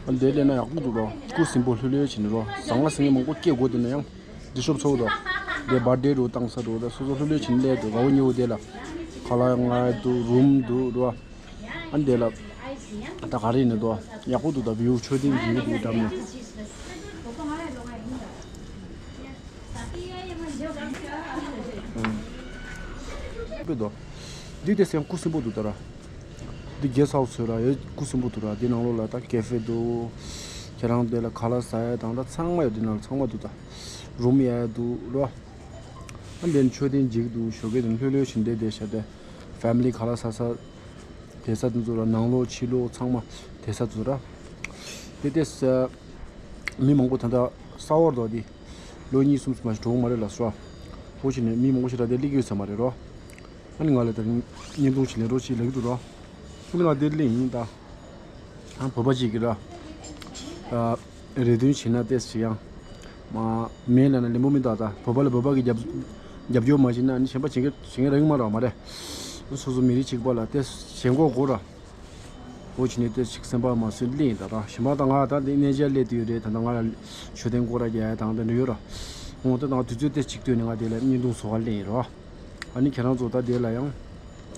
ཨ་འདི་སླེབས་ན་ཡག་པོ་འདུག་ར། སྐུ་གཟུགས་པོ་ལྷོད་ལྷོད་བྱས་ནས་ར། ཟ་ང་ཟ་ངེ་མང་པོ་སྐྱེ་དགོས། དེ་ན་ཡང་འདི་ཤོབ་ཚོགས་ར། འདི་བར་ཐི་ཌེ་རུ་བཏང་ས་རུ་ར། སོ་སོ་ལྷོད་ལྷོད་བྱས་ནས་སླེབས་འདུག་དགའ་བོ་ཉེ་བོ་དེ་ལ། ཁ་ལག་ཡང་མངགས་འདུག་རུམ་འདུག་ར། ཨ་འདི་ལ་ད་ག་རེ་ཡིན་ན་འདུག་ཡག་པོ་འདུག་ད་བིའུ་མཆོད་རྟེན་གྱི་འདུག་འགྲམ་ནས། དཔེ་འདུག་འདི་དེ་སེམས་སྐུ་སིམ་པོ་འདུག་ད་ར། འདི་གེ་སི་ཧའུ་སི་ཡོད་ར། ཡོད་སྐུ་སིམ་པོ་འདུག་ར། འདི་ནང་ལོགས་ལ་ད་ཀེ་ཧྥེ་འདུག་ཁྱེད་རང་འདི་ལ་ཁ་ལག་ཟ་ཡ་དང་ད་ཚང་མ་ཡོད། འདི་ནང་ལ་ཚང་མ་འདུག་ད་རུམ་ཡ་ཡ་འདུག་ར། ཨ་འདི་ནི་མཆོད་རྟེན་ཅིག་འདུག་ཞོགས་ཀས་དེ་ལྷོད་ལྷོད་བྱས་བསྡད་བསྡད་ཤག་དེ་ཕེ་མི་ལི་ཁ་ལག་ཟ་ས། དེ་ས་དེ་ཚོ་ར། ནང་ལོགས་ཕྱི་ལོགས་ཚང་མ་དེ་ས་དེ་ཚོ་ར། དེ་དེ་ས་མི་མང་པོ་ད་ལྟ་ས་བར་དོ་དེ་ལོ་གཉིས་གསུམ་ཙམ་ཞིག་འགྲོ་གི་མ་རེད་ལབ་སོང་ར། འོ་བྱས་ནས་མི་མང་པོ་ཞིག་ར་དེ་སླེབས་ཀྱི་ཡོད་ས་མ་རེད་ར། ཨ་ནི་ང་ལ་ད་བརྙན་ཐུང་ཞིག་ལེན་རོགས་ཞེས་ལབ་ཀྱི་འདུག་ར། ཨ་ནི་ང་དེ་སླེབས་ཡིན་ད། ཨ་བོད་པ་ཅིག་གིས་ར། ཨ་རེ་འདུན་བྱས་ན་ཏོག་ཙམ་ཡང་། མ་མེད་ལབ་ན་ལེན་པོ་མི་འདུག་ད་བོད་པ་ལ་བོད་པ་གི་རྒྱབ་རྒྱབ་སྐྱོར་མ་བྱས་ན་ཨ་ནི་གཞན་པ་བྱེད་མཁན་བྱེད་མཁན་རང་མ་རེད་མ་རེད། སོ་སོ་མི་རིགས་གཅིག་པ་ལ་ཏོག་ཙམ་ཞེན་ཁོག་དགོས་ར། འོ་བྱས་ནས་ཏོག་ཙམ་སེམས་པ་མ་བཟོད་སླེབས་ཡིན་ད་ར། གཞན་པ་ད་ང་ད་འདི་གནས་མཇལ་སླེབས་དུས་རེད། ད་ལྟ་ང་ལ་མཆོད་རྟེན་སྐོར་ར་རྒྱག་ཡ་དང་དེ་འདྲ་ཡོད་ར། འོ་ད་ང་དུས་ཚོད་ཏོག་ཙམ་ཅིག་བཏོན་ནས་ང་དེ་ལ་བརྙན་ཐུང་བཟོ་ག་སླེབས་ཡིན་ར། ཨ་ནི་ཁྱེད་རང་ཚོ་ད་དེ་ལ་ཡང་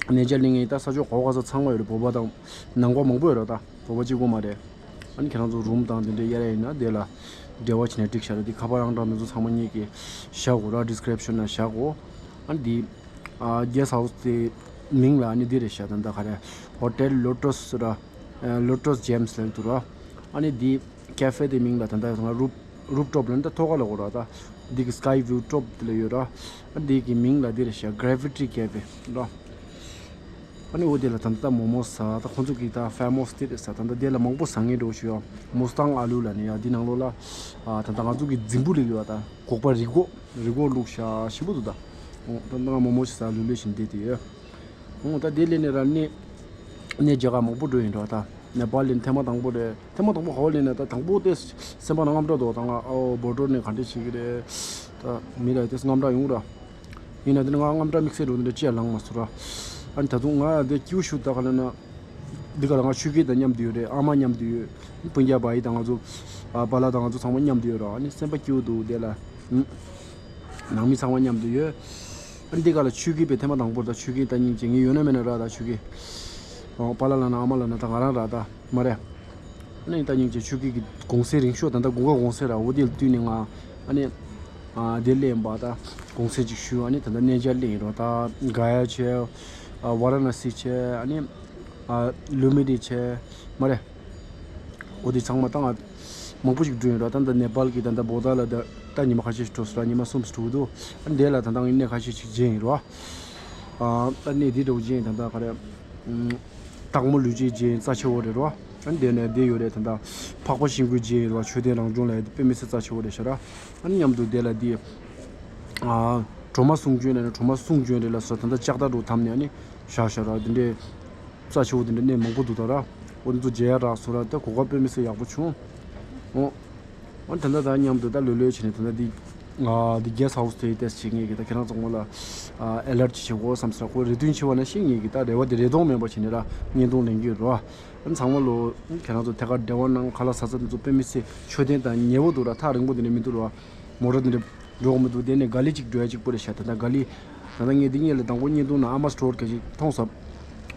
གནས་མཇལ་སླེབས་མཁན་ད་ས་ཕྱོགས་ག་བ་ག་ས་ཚང་མ་ཡོད་རེད། བོད་པ་དང་ནང་པ་མང་པོ་ཡོད་རེད། ད་བོད་པ་གཅིག་པོ་མ་རེད། ཨ་ནི་ཁྱེད་རང་ཚོ་རུམ་དང་དེ་འདྲ་གཡར་ཡ་ཡིན་ན་དེ་ལ་འབྲེལ་བ་བྱས་ནས་འགྲིག་ཤག་རེད། དེ་ཁ་པར་ཨང་གྲངས་དེ་ཚོ་ཚང་མ་ངེད་ཀྱིས་བཞག་གོ་ར། ཌི་སི་ཀི་རིབ་ཤན་ན་བཞག་གོ་ཨ་ནི་དེ་ཨ་གེ་སི་ཧའུ་སི་དེ་མིང་ལ་ཨ་ནི་འདི་རེད་ཤག་ད་ལྟ་ག་རེ་ཧོ་ཊེལ་ལོ་ཊོ་སི་ར། ཨ་ལོ་ཊོ་སི་ཇེམ་སི་ལབ་འདུག་ར། ཨ་ནི་འདི་ཀེ་ཧྥེ་དེ་མིང་ལ་ད་ལྟ་ང་རུབ་རུབ་ཊོབ་ལབ་ནི་ད་ཐོག་ཁ་ལ་གོ་ར། ད་འདི་གི་སི་ཀའི་ཝིའུ་ཊོབ་དེ་ལ་ཡོད་ར། ཨ་འདི་གི་མིང་ལ་འདི་རེད་ཤག་གྷ་རེ་ཝི་ཊི་ཀེ་ཧྥེ་ར། ཨ་ནི་འོ་དེ་ལ་ད་ལྟ་མོག་མོག་ཟ། ད་ཁོང་ཚོ་གི་ད་ཕེ་མོ་སི་དེ་རེད་ཟ། ད་ལྟ་དེ་ལ་མང་པོ་ཟ་མཁན་འགྲོ་ཞུ་ཡ། མུ་སི་ཏང་ཨ་ལུ་ལབ་ནི་ཡ། འདི་ནང་ལོགས་ལ་ཨ་ད་ལྟ་ང་ཚོ་གི་རྫིང་བུ་ལ་ཡོད་ད་སྒོག་པ་རི་སྒོག་རི་སྒོག་བླུགས་ཤག་ཞིམ་པོ་འདུག་ད་འོ་ད་ལྟ་ང་མོག་མོག་ཞིག་ཟ་ལྷོད་ལྷོད་བྱས་བསྡད་དེ་ཡོད། འོ་ད་དེ་སླེབས་ནས་ར་གནས་གནས་མཇལ་ཁ་མང་པོ་འགྲོ་ཡིན་འགྲོ། ད་ནེ་པཱལ་ལ་ཐེངས་མ་དང་པོ་རེད། ཐེངས་མ་དང་པོ་ག་པར་སླེབས་ན་ད་དང་པོ་དེ་སེམས་པ་ན་དངངས་སྐྲག་འདུག་ད་ང་ཨོ་བོ་ཌར་ནས་ག་འདྲ་བྱེད་ཀྱི་རེད། ད་མི་ལ་དེ་དངངས་སྐྲག་ཡོང་ར། ཡིན་ན་དེ་ནི་ང་དངངས་སྐྲག་དམིགས་བསལ་འགྲོ་འདི་འདྲ་ཅི་ཡང་ལངས་མ་སོང་ར། ཨ་ནི་ད་དུང་ང་དེ་སྐྱིད་པོ་ཞུ་ད་ག་ལ་ན། འདི་ག་ལ་ང་ཆོས་སྐྱིད་དང་མཉམ་དུ་ཡོད་རེད། ཨ་མ་མཉམ་དུ་ཡོད། སྤུན་ཀྱག་བ་ཡི་དང་ང་ཚོ་ཨ་པཱ་ལགས་དང་ང་ཚོ་ཚང་མ་མཉམ་དུ་ཡོད་ར། ཨ་ནི་སེམས་པ་སྐྱིད་པོ་འདུག་དེ་ལ། ཨུམ། ནང་མི་ཚང་མ་མཉམ་དུ་ཡོད། ཨ་ནི་འདི་ག་ལ་ཆོས་སྐྱིད་པའི་ཐེངས་མ་དང་པོ་རེད། ད་ཆོས་སྐྱིད་ལྟ་སྙིང་རྗེ་ངས་ཡོད་ན་མེད་ན་ར། ད་ཆོས་སྐྱིད་ཨོ་པཱ་ལགས་ལབ་ན་ཨ་མ་ལབ་ན་ད་ང་རང་ར་ད་མ་རེད། ཨ་ནི་ལྟ་སྙིང་རྗེ་ཆོས་སྐྱིད་ཀྱི་གུང་སེང་རིང་ཤོས་ད་ལྟ་དགུན་ཁ་གུང་སེང་ར། འོ་དེ་ལ་བསྟུན་ནས་ང་ཨ་ནི་ཨ་དེ་སླེབས་ཡིན་པ། ད་གུང་སེང་ཅིག་ཞུ། ཨ་ནི་ད་ལྟ་གནས་མཇལ་སླེབས་ཡིན་ར། ད་ག་ཡ་བྱས། ཨ་ཝ་ར་ཎ་སི་བྱས། ཨ་ནི་ཨ་ལུམ་བི་ནི་བྱས་མ་རེད། འོ་དེ་ཚང་མ་ད་ང་མང་པོ་ཞིག་འགྲོ་ཡིན་ར། ད་ད་ནེ་པཱལ་གྱི་ད་ད་བོ་ད་ལ་ད་ད་ཉི་མ་ཁ་ཤས་ཤིག་འགྲོ་སོང་ར། ཉི་མ་གསུམ་ཙམ་འགྲོ་གི་འདུག་ཨ་ནི་དེ་ལ་ད་ད་ངས་གནས་ཁ་ཤས་ཤིག་མཇལ་ཡིན་ར། ཨ་ད་གནས་འདི་འདྲ་བོ་མཇལ་ཡིན། ད་ད་ག་རེ་ཨམ། སྟག་མོ་ལུས་སྦྱིན་རྩ་ཆེ་བོ་རེད་ར། ཨ་ནི་དེ་ནས་དེ་ཡོད་རེད། ད་ད་འཕགས་པ་ཤིང་ཀུན་རྗེ་ཡིན་ར། མཆོད་རྟེན་རང་བྱུང་ལ་དཔེ་མི་སྲིད་རྩ་ཆེ་བོ་རེད་ཤག་ར། ཨ་ནི་མཉམ་དུ་དེ་ལ་དེ་ཨ་གྲོ་མ་གསུང་བྱོན་ལ་ནི་གྲོ་མ་གསུང་བྱོན་རེད་ལ་སོ། ད་ད་ལྕགས་རྟ་འགྲོ་དམ་ནས་ཨ་ནི་བཞག་ཤག་ར། དེ་འདྲའི་རྩ་ཆེ་བོ་དེ་འདྲ་གནས་མང་པོ་འདུག་ད་ར། འོ་འདི་ཚོ་མཇལ་ཡ་རག་སོང་ར། ད་གོ་སྐབས་དཔེ་མི་སྲིད་ཡག་པོ་བྱུང་། འོ། འོ་ད་ལྟ་ད་མཉམ་དུ་ད་ལོས་ལོས་བྱས་ནས་ད་ལྟ་འདི་ཨ་འདི་གེ་སི་ཧའུ་སི་དེ་ཏོག་ཙམ་ངེད་ཀྱིས་ད་ཁྱེད་རང་ཚོ་ངོ་ལ་ཨ་ཨེ་ལར་ཅི་བྱེད་དགོས་བསམ་ས་ཁོ་རེ་འདུན་ཆེ་བ་ནང་བཞིན་ངེད་ཀྱིས་ད་རེ་བ་དེ་རེ་དོགས་མེད་པ་བྱས་ནས་ར་བརྙན་ཐུང་ལེན་གྱི་ཡོད་རེད་བ། ཨ་ནི་ཚང་མ་ལོ་ཁྱེད་རང་ཚོ་ཐད་ཀར་འབྲེལ་བ་གནང་། ཁ་ལག་ཟ་ས་དེ་ཚོ་དཔེ་མི་སྲིད་མཆོད་རྟེན་དང་ཉེ་བོ་འདུག་ར། ཐག་རིང་པོ་དེ་འདྲ་མི་འདུག་ར། མོ་ཊ་དེ་འདྲ་འགྲོ་དགོས་མི་འདུག་དེ་ནས་ག་ལི་གཅིག་འགྲོ་ཡ་གཅིག་པོ་རེད་ཤག་ད་ལྟ་ག་ལི་ད་ལྟ་ངས་འདི་གཉིས་ལ་དང་པོ་བརྙན་ཐུང་ནང་ཨ་མ་སི་ཊོར་ག་ཞིག་མཐོང་སོང་།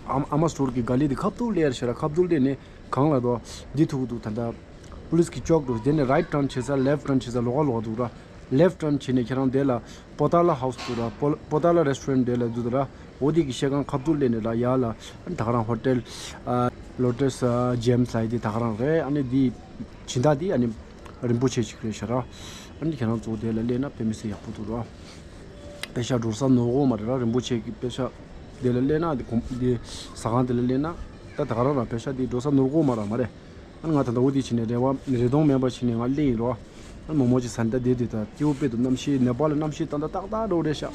ཨ་ཨ་མ་སི་ཊོར་གི་ག་ལི་དེ་ཁ་ཐུག་སླེབས་ཡ་རེད་ཤག་ར། ཁ་ཐུག་སླེབས་ནས་གང་ལ་འགྲོ་འདི་ཐུག་གི་འདུག་ད་ལྟ། པུ་ལིས་ཀྱི་ཅོག་འདུག་དེ་ནས་རའིཊ་ཊརན་བྱེད་ས་ལེཕཊ་ཊརན་བྱེད་ས་ལོགས་ཀ་ལོགས་ཀ་འདུག་ར། ལེཕཊ་ཊརན་བྱས་ནས་ཁྱེད་རང་དེ་ལ་པོ་ཏཱ་ལ་ཧའུ་སི་འདུག་ར། པོ་པོ་ཏཱ་ལ་རེ་སི་ཊོ་རན་དེ་ལ་འདུག་ར། འོ་དེ་གི་ཤེལ་ཁང་ཁ་ཐུག་སླེབས་ནས་ར་ཡར་ལ་ད་ག་རང་ཧོ་ཊེལ་ཨ་ལོ་ཊས་ཨ་ཇེམ་སི་ལབ་ཡ་དེ་ད་ག་རང་རེད། ཨ་ནི་དེ་སྦྱིན་བདག་དེ་ཨ་ནི་རིན་པོ་ཆེ་ཅིག་རེད་ཤག་ར། ཨ་ནི་ཁྱེད་རང་ཚོ་དེ་ལ་སླེབས་ན་དཔེ་མི་སྲིད་ཡག་པོ་འདུག་ར། པེ་ཤ་འགྲོ་ས་ནོར་གོ་མ་རེད་ར། རིན་པོ་ཆེ་གི་པེ་ཤ་དེ་ལ་སླེབས་ན་དེ་གོམ་དེ་ཟ་ཁང་དེ་ལ་སླེབས་ན་ད་ད་ག་རང་ར་པེ་ཤ་དེ་འགྲོ་ས་ནོར་གོ་མ་ར་མ་རེད། ཨ་ང་ད་ལྟ་འོ་དེ་བྱས་ནས་རེ་བ་རེ་སྟོང་མེད་པ་བྱས་ནས་ང་སླེབས་ཡིན་རོ། ཨ་མོག་མོག་ཅིག་ཟ་ནས་ད་བསྡད་དུས་ད་སྐྱིད་པོ་དཔེ་འདུག་གནམ་གཤིས་ནེ་པཱལ་ལ་གནམ་གཤིས་ད་ལྟ་ཏག་ཏག་འདྲ་བོ་རེད་ཤག་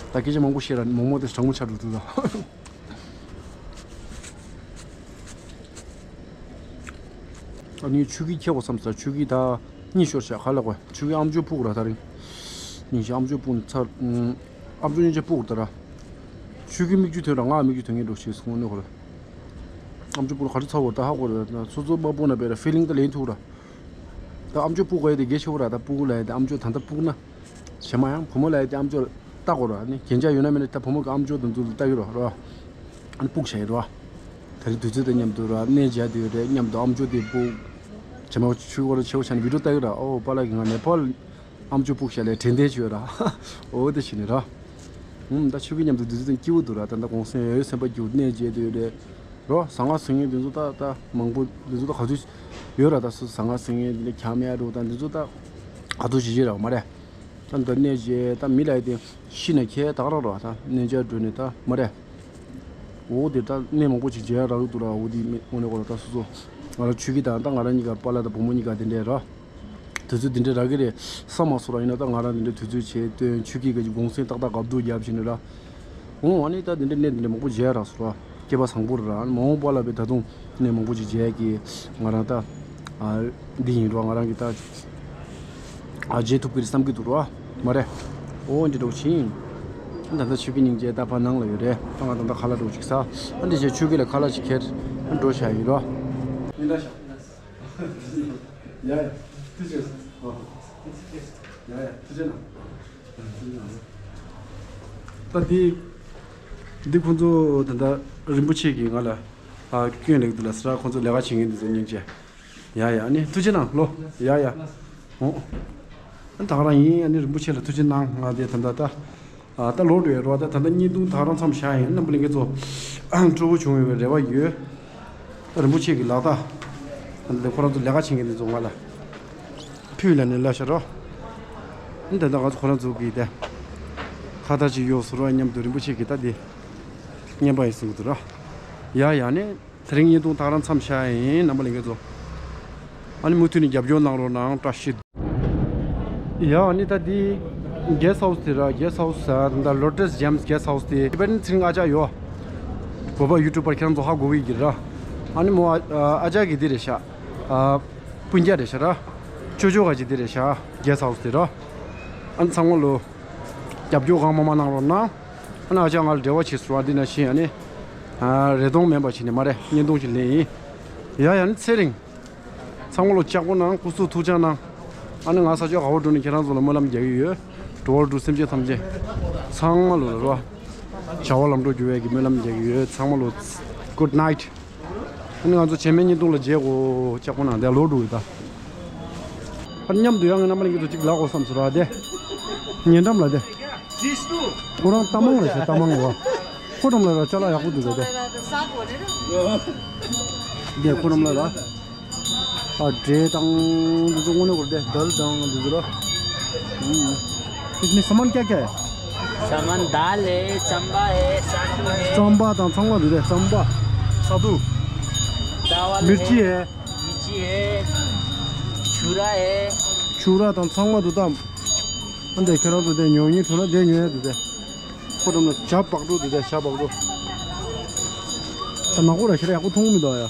ད་སྐད་ཆ་མང་པོ་བཤད་ར་མོག་མོག་དེ་གྲང་མོ་ཆགས་འགྲོ་འདུག་ད། ཨ་ནི་ཆུ་གི་ཁྱེར་གོ་བསམ་ས། ཆུ་གི་ད་གཉིད་ཤོར་ཤག་ག་ལ་གོ། ཆུ་གི་ཨམ་ཅོག་ཕུག་ར་ད་རིང་། ཉིན་ཞག་ཨམ་ཅོག་ཕུག་ནས་ཚར། ཨམ་ཅོག་ཉིན་ཞག་ཕུག་ད་ར། ཆུ་གི་མིག་ཆུ་ཐོན་ར། ང་མིག་ཆུ་ཐོན་ངེས་འགྲོ་ཤེས་སོང་ནི་གོ་ར། ཨམ་ཅོག་ཕུག་ན་ག་རེ་ཚ་བོ་ད་ཧ་གོ་ར། སོ་སོ་མ་ཕུག་ན་བས་ར་ཕི་ལིང་ད་ལེན་ཐུག་ར། ད་ཨམ་ཅོག་ཕུག་ག་ཡ་དེ་གལ་ཆེ་བོ་ར། ད་ཕུག་ལ་ཡ་དེ་ཨམ་ཅོག་ད་ད་ཕུག་ན། ཞེ་མ་ཡང་བུ་མོ་ལ་ཡ་དེ་ཨམ་ཅོག་ལྟ་དགོས་ར། ནི་རྒྱན་ཆ་ཡོད་ན་མེད་ན་ད་བུ་མོ་གི་ཨམ་ཅོག་དང་དུ་ལྟ་གི་རོ་རོ། ཨ་ནི་ཕུག་བྱ་ཡི་རོ། ད་རིང་དུས་ཚོད་དང་མཉམ་དུ་རོ་གནས་མཇལ་དུ་ཡོད་རེད། མཉམ་དུ་ཨམ་ཅོག་དེ་ཕུག་བྱེ་མ་ཆུ་བོ་ར་ཆེ་བོ་ཆ་ནས་བི་ཌིའོ་ལྟ་གི་ར། ཨོ་པཱ་ལགས་ཀྱིས་ང་ནེ་པཱལ་ཨམ་ཅོག་ཕུག་བྱ་ལས་དྲན་རྟེན་བྱོས་ར། ཨོ་དེ་བྱས་ནས་ར། ཧུམ། ད་ཆུ་གི་མཉམ་དུ་དུས་ཚོད་དང་སྐྱིད་པོ་འདུག་ར། ད་ད་གུང་སེང་ཡོད་སེམས་པ་སྐྱིད་པོ་གནས་མཇལ་དུ་ཡོད་རེད། རོ་ཟ་ང་ཟ་ངེ་འདི་ཚོ་ད་ད་མང་པོ་འདི་ཚོ་ད་ག་ཚོད་ཡོད་ར། ད་སུ་ཟ་ང་ཟ་ངེ་འདི་ནས་འཁྱམ་ཡ་རོ། ད་འདི་ཚོ་ད་ག་ཚོད་ཞིག་ཡོད་ར་མ་རེད། ད་འདི་གནས་བྱས་ད་མི་ལ་ཡ་དེ་ཤི་ན་ཁྱེད་ད་ག་རང་རོ། ད་གནས་མཇལ་འགྲོ་ནས་ད་མ་རེད། འོ་དེ་ད་གནས་མང་པོ་ཞིག་མཇལ་ཡ་རག་འདུག་ར། འོ་དེ་མི་དངོས་གནས་གོ་ར། ད་སོ་སོ་ང་རང་ཆུ་གི་ད་ད་ང་རང་གཉིས་ཀ་པཱ་ལགས་དང་བུ་མོ་གཉིས་ཀ་དེ་འདྲས་ར། དུས་ཚོད་འདི་འདྲ་རག་གི་རེད་བསམ་མ་སོང་ར། ཡིན་ན་ད་ང་རང་འདི་འདྲ་དུས་ཚོད་བྱས་སྟོན་ཆུ་སྐྱེས་ཀྱི་གུང་སེང་ཏག་ཏག་དགའ་སྡུག་རྒྱབ་བྱས་ནས་ར། འོང་ཨ་ནི་ད་འདི་འདྲ་གནས་འདི་འདྲ་མང་པོ་མཇལ་རག་སོང་ར། སྐལ་པ་བཟང་པོ་རེད་ར། མ་འོངས་པ་ལ་བའི་ད་དུང་གནས་མང་པོ་ཅིག་མཇལ་གི་ང་རང་ད་ཨ་འདི་ཡིན་ར། ང་རང་གི་ད་ཨ་མཇལ་ཐུབ་ཀྱི་རེད་བསམ་གྱི་འདུག་ར། མ་རེད། འོ་འདི་འདྲ་བོ་ཕྱིན། ད་ལྟ་ཆུ་སྐྱེས་སྙིང་རྗེ་ད་ཕ་ནང་ལ་ཡོད་རེད། ད་ང་ད་ལྟ་ཁ་ལག་འདྲ་བོ་ཅིག་ཟ། ཨ་འདི་བྱས་ཆུ་སྐྱེས་ལ་ཁ་ལག་ཅིག་ཁྱེར་འགྲོ་བྱ་ཡིན་ར། ཡིན་ད་ཤག་ཡ་ཡ། ཐུགས་རྗེ་ཆེ། ཡ་ཡ། ཐུགས་རྗེ་གནང་། ད་འདི། འདི་ཁོང་ཚོ་ད་ལྟ་རིན་པོ་ཆེ་གིས་ང་ལ་ཨ་སྐྱོན་ལེགས་འདུག་ལ་ཟེར། ཁོང་ཚོ་ལས་ཀ་བྱེད་མཁན་འདི་ཚོ་སྙིང་རྗེ། ཡ་ཡ། ཨ་ནི་ཐུགས་རྗེ་གནང་ལོ། ཡ་ཡ། འོ། ཨ་ད་ག་རང་ཡིན། ཨ་ནི་རིན་པོ་ཆེ་ལ་ཐུགས་རྗེ་གནང་། ང་དེ་ད་ལྟ་ད། ཨ་ད་ལོག་འགྲོ་ཡ་རོ། ད་ད་ལྟ་བརྙན་ཐུང་ད་ག་རང་མཚམས་བཞག་ཡིན། རྣམ་པ་ལྷན་རྒྱས་ཚོ་སྤྲོ་པོ་བྱུང་ཡོད་པའི་རེ་བ་ཡོད། རིན་པོ་ཆེ་གི་ལག་རྟགས་འདི་ཁོ་རང་ཚོ་ལས་ཀ་བྱེད་མཁན་འདི་ཚོ་ང་ལ་ཕུལ་ལ་ནས་ལ་ཤ་རོ། འདི་ད་ང་ཚོ་ཁོ་རང་ཚོ་གི་དེ་ཁ་བཏགས་ཅིག་གཡོག་ཟུར་བ་མཉམ་དུ་རིན་པོ་ཆེ་གི་ད་འདི་བརྙན་པ་ཡིན་གསུང་གི་འདུག་ར། ཡ་ཡ་ནི། དེ་རིང་བརྙན་ཐུང་ད་ག་རང་མཚམས་བཞག་ཡིན། རྣམ་པ་ལྷན་རྒྱས་ཚོ། ཨ་ནི་མུ་མཐུད་ནས་རྒྱབ་སྐྱོར་གནང་རོགས་གནང་། བཀྲ་ཤིས། ཡ་ཨ་ནི་ད་འདི་གེ་སི་ཧའུ་སི་དེ་ར། གེ་སི་ཧའུ་སི་ཟེར་ད་ལོ་ཊས་ཇེམ་སི་གེ་སི་ཧའུ་སི་དེ། ཏི་བེ་ཊན་ཚིག་ཨ་ཅག་ཡོད། བོད་པ་ཡུ་ཊུབ་པར་ཁྱེད་རང་ཚོ་ཧ་གོ་གི་ཡོད་ཀྱི་ར། ཨ་ནི་མོ་ཨ་ཨ་ཅག་གི་འདི་རེད་ཤག་ཨ་སྤུན་ཀྱག་རེད་ཤག་ར། ཅོ་ཅོ་ག་ཅིག་འདི་རེད་ཤག་གེ་སི་ཧའུ་སི་དེ་ར། ཨ་ནི་ཚང་མ་ལོ། རྒྱབ་སྐྱོར་གང་མང་མང་གནང་རོགས་གནང་། ཨ་ནི་ཨ་ཅག་ང་ལ་འབྲེལ་བ་བྱེད་སོང་བ་འདི་ན་ཤི་ཨ་ནི། ཨ་རེ་སྟོང་མེད་པ་བྱས་ནས་མ་རེད། བརྙན་ཐུང་ཞིག་ལེན་ཡིན། ཡ་ཡ་ནི་ཚེ་རིང་། ཚང་མ་ལོ་ལྕགས་པོ་གནང་། སྐུ་གཟུགས་ཐུགས་ཅག་གནང་། ཨ་ནི་ང་ས་ཕྱོགས་ག་བར་འགྲོ་ནས་ཁྱེད་རང་ཚོ་ལ་སྨོན་ལམ་རྒྱག་གི་ཡོད། འགྲོ་བ་རིགས་དྲུག་སེམས་ཅན་ཐམས་ཅད། ཚང་མ་ལོ་ལ་རོ། བྱ་བ་ལམ་འགྲོ་འགྱུར་བའི་གི་སྨོན་ལམ་རྒྱག་གི་ཡོད། ཚང་མ་ལོ། Good night། ཨ་ནི་ང་ཚོ་རྗེས་མའི་བརྙན་ཐུང་ལ་མཇལ་གོ། ལྕགས་པོ་ནང་དེ་ལོག་འགྲོ་གི་ད། ཨ་ནི་མཉམ་དུ་ཡང་ངའི་རྣམ་པ་ལྷན་རྒྱས་ཚོ་གཅིག་ལབ་དགོས་བསམ་སོང་ར་དེ། ཉེ་འགྲམ་ལ་དེ། ཁོ་རང་རྟ་མང་རེད་ཤག་རྟ་མང་རེད་བ། ཁོ་འགྲམ་ལ་ར་ཅ་ལག་ཡག་པོ་འདུག་ར་དེ། དེ་ཁོ་འགྲམ་ལ་ར། ཨ་འབྲས་དང་འདི་ཚོ་དངོས་གནས་ཁོ་ར་དེ་དལ་དང་འདི་ཚོ་ར། ཨུམ། इसमें सामान क्या क्या है? सामान दाल है, चंबा है, सातू है। རྩམ་པ་དང་ཚང་མ་འདུག་དེ། རྩམ་པ། सातू। चावल है। मिर्ची है। मिर्ची है। छुरा है। छुरा དང་ཚང་མ་འདུག་དམ། ཨ་འདི་ཁྱེད་རང་ཚོ་དེ་ཉོ་ཉེ་འགྲོ་ན་དེ་ཉོ་ཡ་འདུག་དེ། ཁོ་འགྲམ་ལ་ཇ་བག་དྲོ་འདུག་དེ། ཇ་བག་དྲོ། ད་ནག་པོ་ར་ཞེ་དྲག་ཡག་པོ་མཐོང་གི་མི་འདུག་ཡ།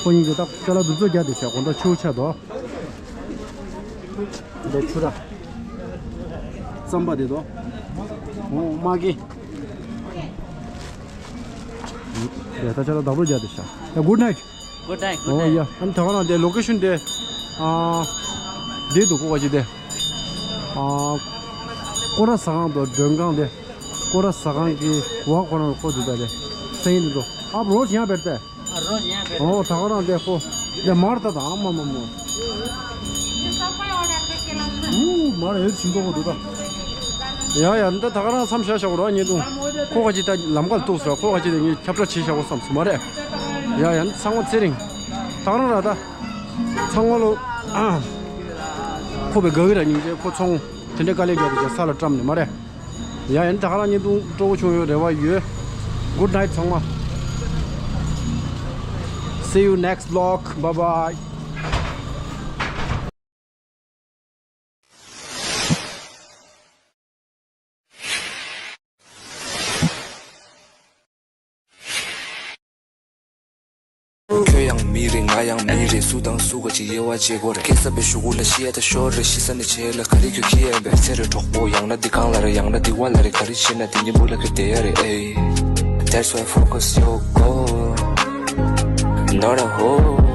ཁོ་གཉིས་ཀྱིས་ད་ཅ་ལག་འདི་ཚོ་རྒྱག་བསྡད་ཤག་དགོང་དག་ཆུ་ཆག་འདུག་དེ་ཆུ་ར། རྩམ་པ་དེ་དོ། འོ་མ་གི། དེ་ད་ཅ་ལག་བདག་པོ་རྒྱག་བསྡད་ཤག་ཡ། Good night། Good night, good night. ཨོ་ཡ། ཨ་ནི་ད་ག་རང་དེ་ལོ་ཀེ་ཤོན་དེ། ཨ། དེ་འདུག་གོ་ག་ཅིག་དེ། ཨ། སྐོར་ར་ཟ་ཁང་དང་མགྲོན་ཁང་དེ། སྐོར་ར་ཟ་ཁང་གི་འོག་ཁོ་རང་ལ་ཁོ་འདུག་ད་དེ། སེང་འདི་ཚོ། आप रोज यहाँ बैठते हैं? हाँ, रोज यहाँ बैठते हैं। ཨོ་ད་ག་རང་དེ་ཁོ། དེ་མར་ད་ད་ཨ་མ་མ་མ། ཨུ་མར་ཡོད་ཤིང་ཏོག་གོ་འདུག་ད། ཡ་ཡ་འདི་ད་ག་རང་མཚམས་བཞག་བཞག་གོ་ར་བརྙན་ཐུང་། ཁོ་ག་ཅིག་ད་ལམ་ཁ་ལ་གཏུགས་སོང་ར། ཁོ་ག་ཅིག་དེ་ངས་ཁྱབ་བསྒྲགས་བྱས་བཞག་གོ་བསམ་སོང་མ་རེད། ཡ་ཡ་འདི་ཚང་མ་ཚེ་རིང་། ད་ག་རང་ར་ད། ཚང་མ་ལོ། ཨ། ཁོ་བའི་དགའ་གི་ར་སྙིང་རྗེ། ཁོ་ཚོང་དེ་འདྲའི་དཀའ་ལས་རྒྱག་དེ་རྒྱག་ས་ལ་བཀྲམ་ནས་མ་རེད། ཡ་ཡ་ད་ག་རང་བརྙན་ཐུང་སྤྲོ་བོ་བྱུང་ཡོད་རེ་བ་ཡོད། Good night ཚང་མ། See you next vlog. Bye bye. ཁྱོད་ ཡང་མི་རེད། ང་ཡང་མི་རེད། སུ་དང་སུ་ག་ཅིག་དབྱེ་བ་འབྱེད་དགོས་རེད། སྐྱེ་ས་པའི་གཞུག་གུ་ལ་ཤི་ཡ་ད་ཤོར་རེད། ཤི་ས་ནས་བྱས་ལ་ག་རེ་ཁྱོད་ཁྱི་ཡན་པའི་ཚེ་རེ་གྲོགས་པོ། ཡང་ན་འདི་གང་ལ་རེད། ཡང་ན་འདི་བ་ལ་རེད། ག་རེ་ཤི་ན་འདི་གཉིས་པོ་ལ་ཁྱོད་བསྡད་ཡ་རེད། ཨེ། That's why focus your goal, not a hole.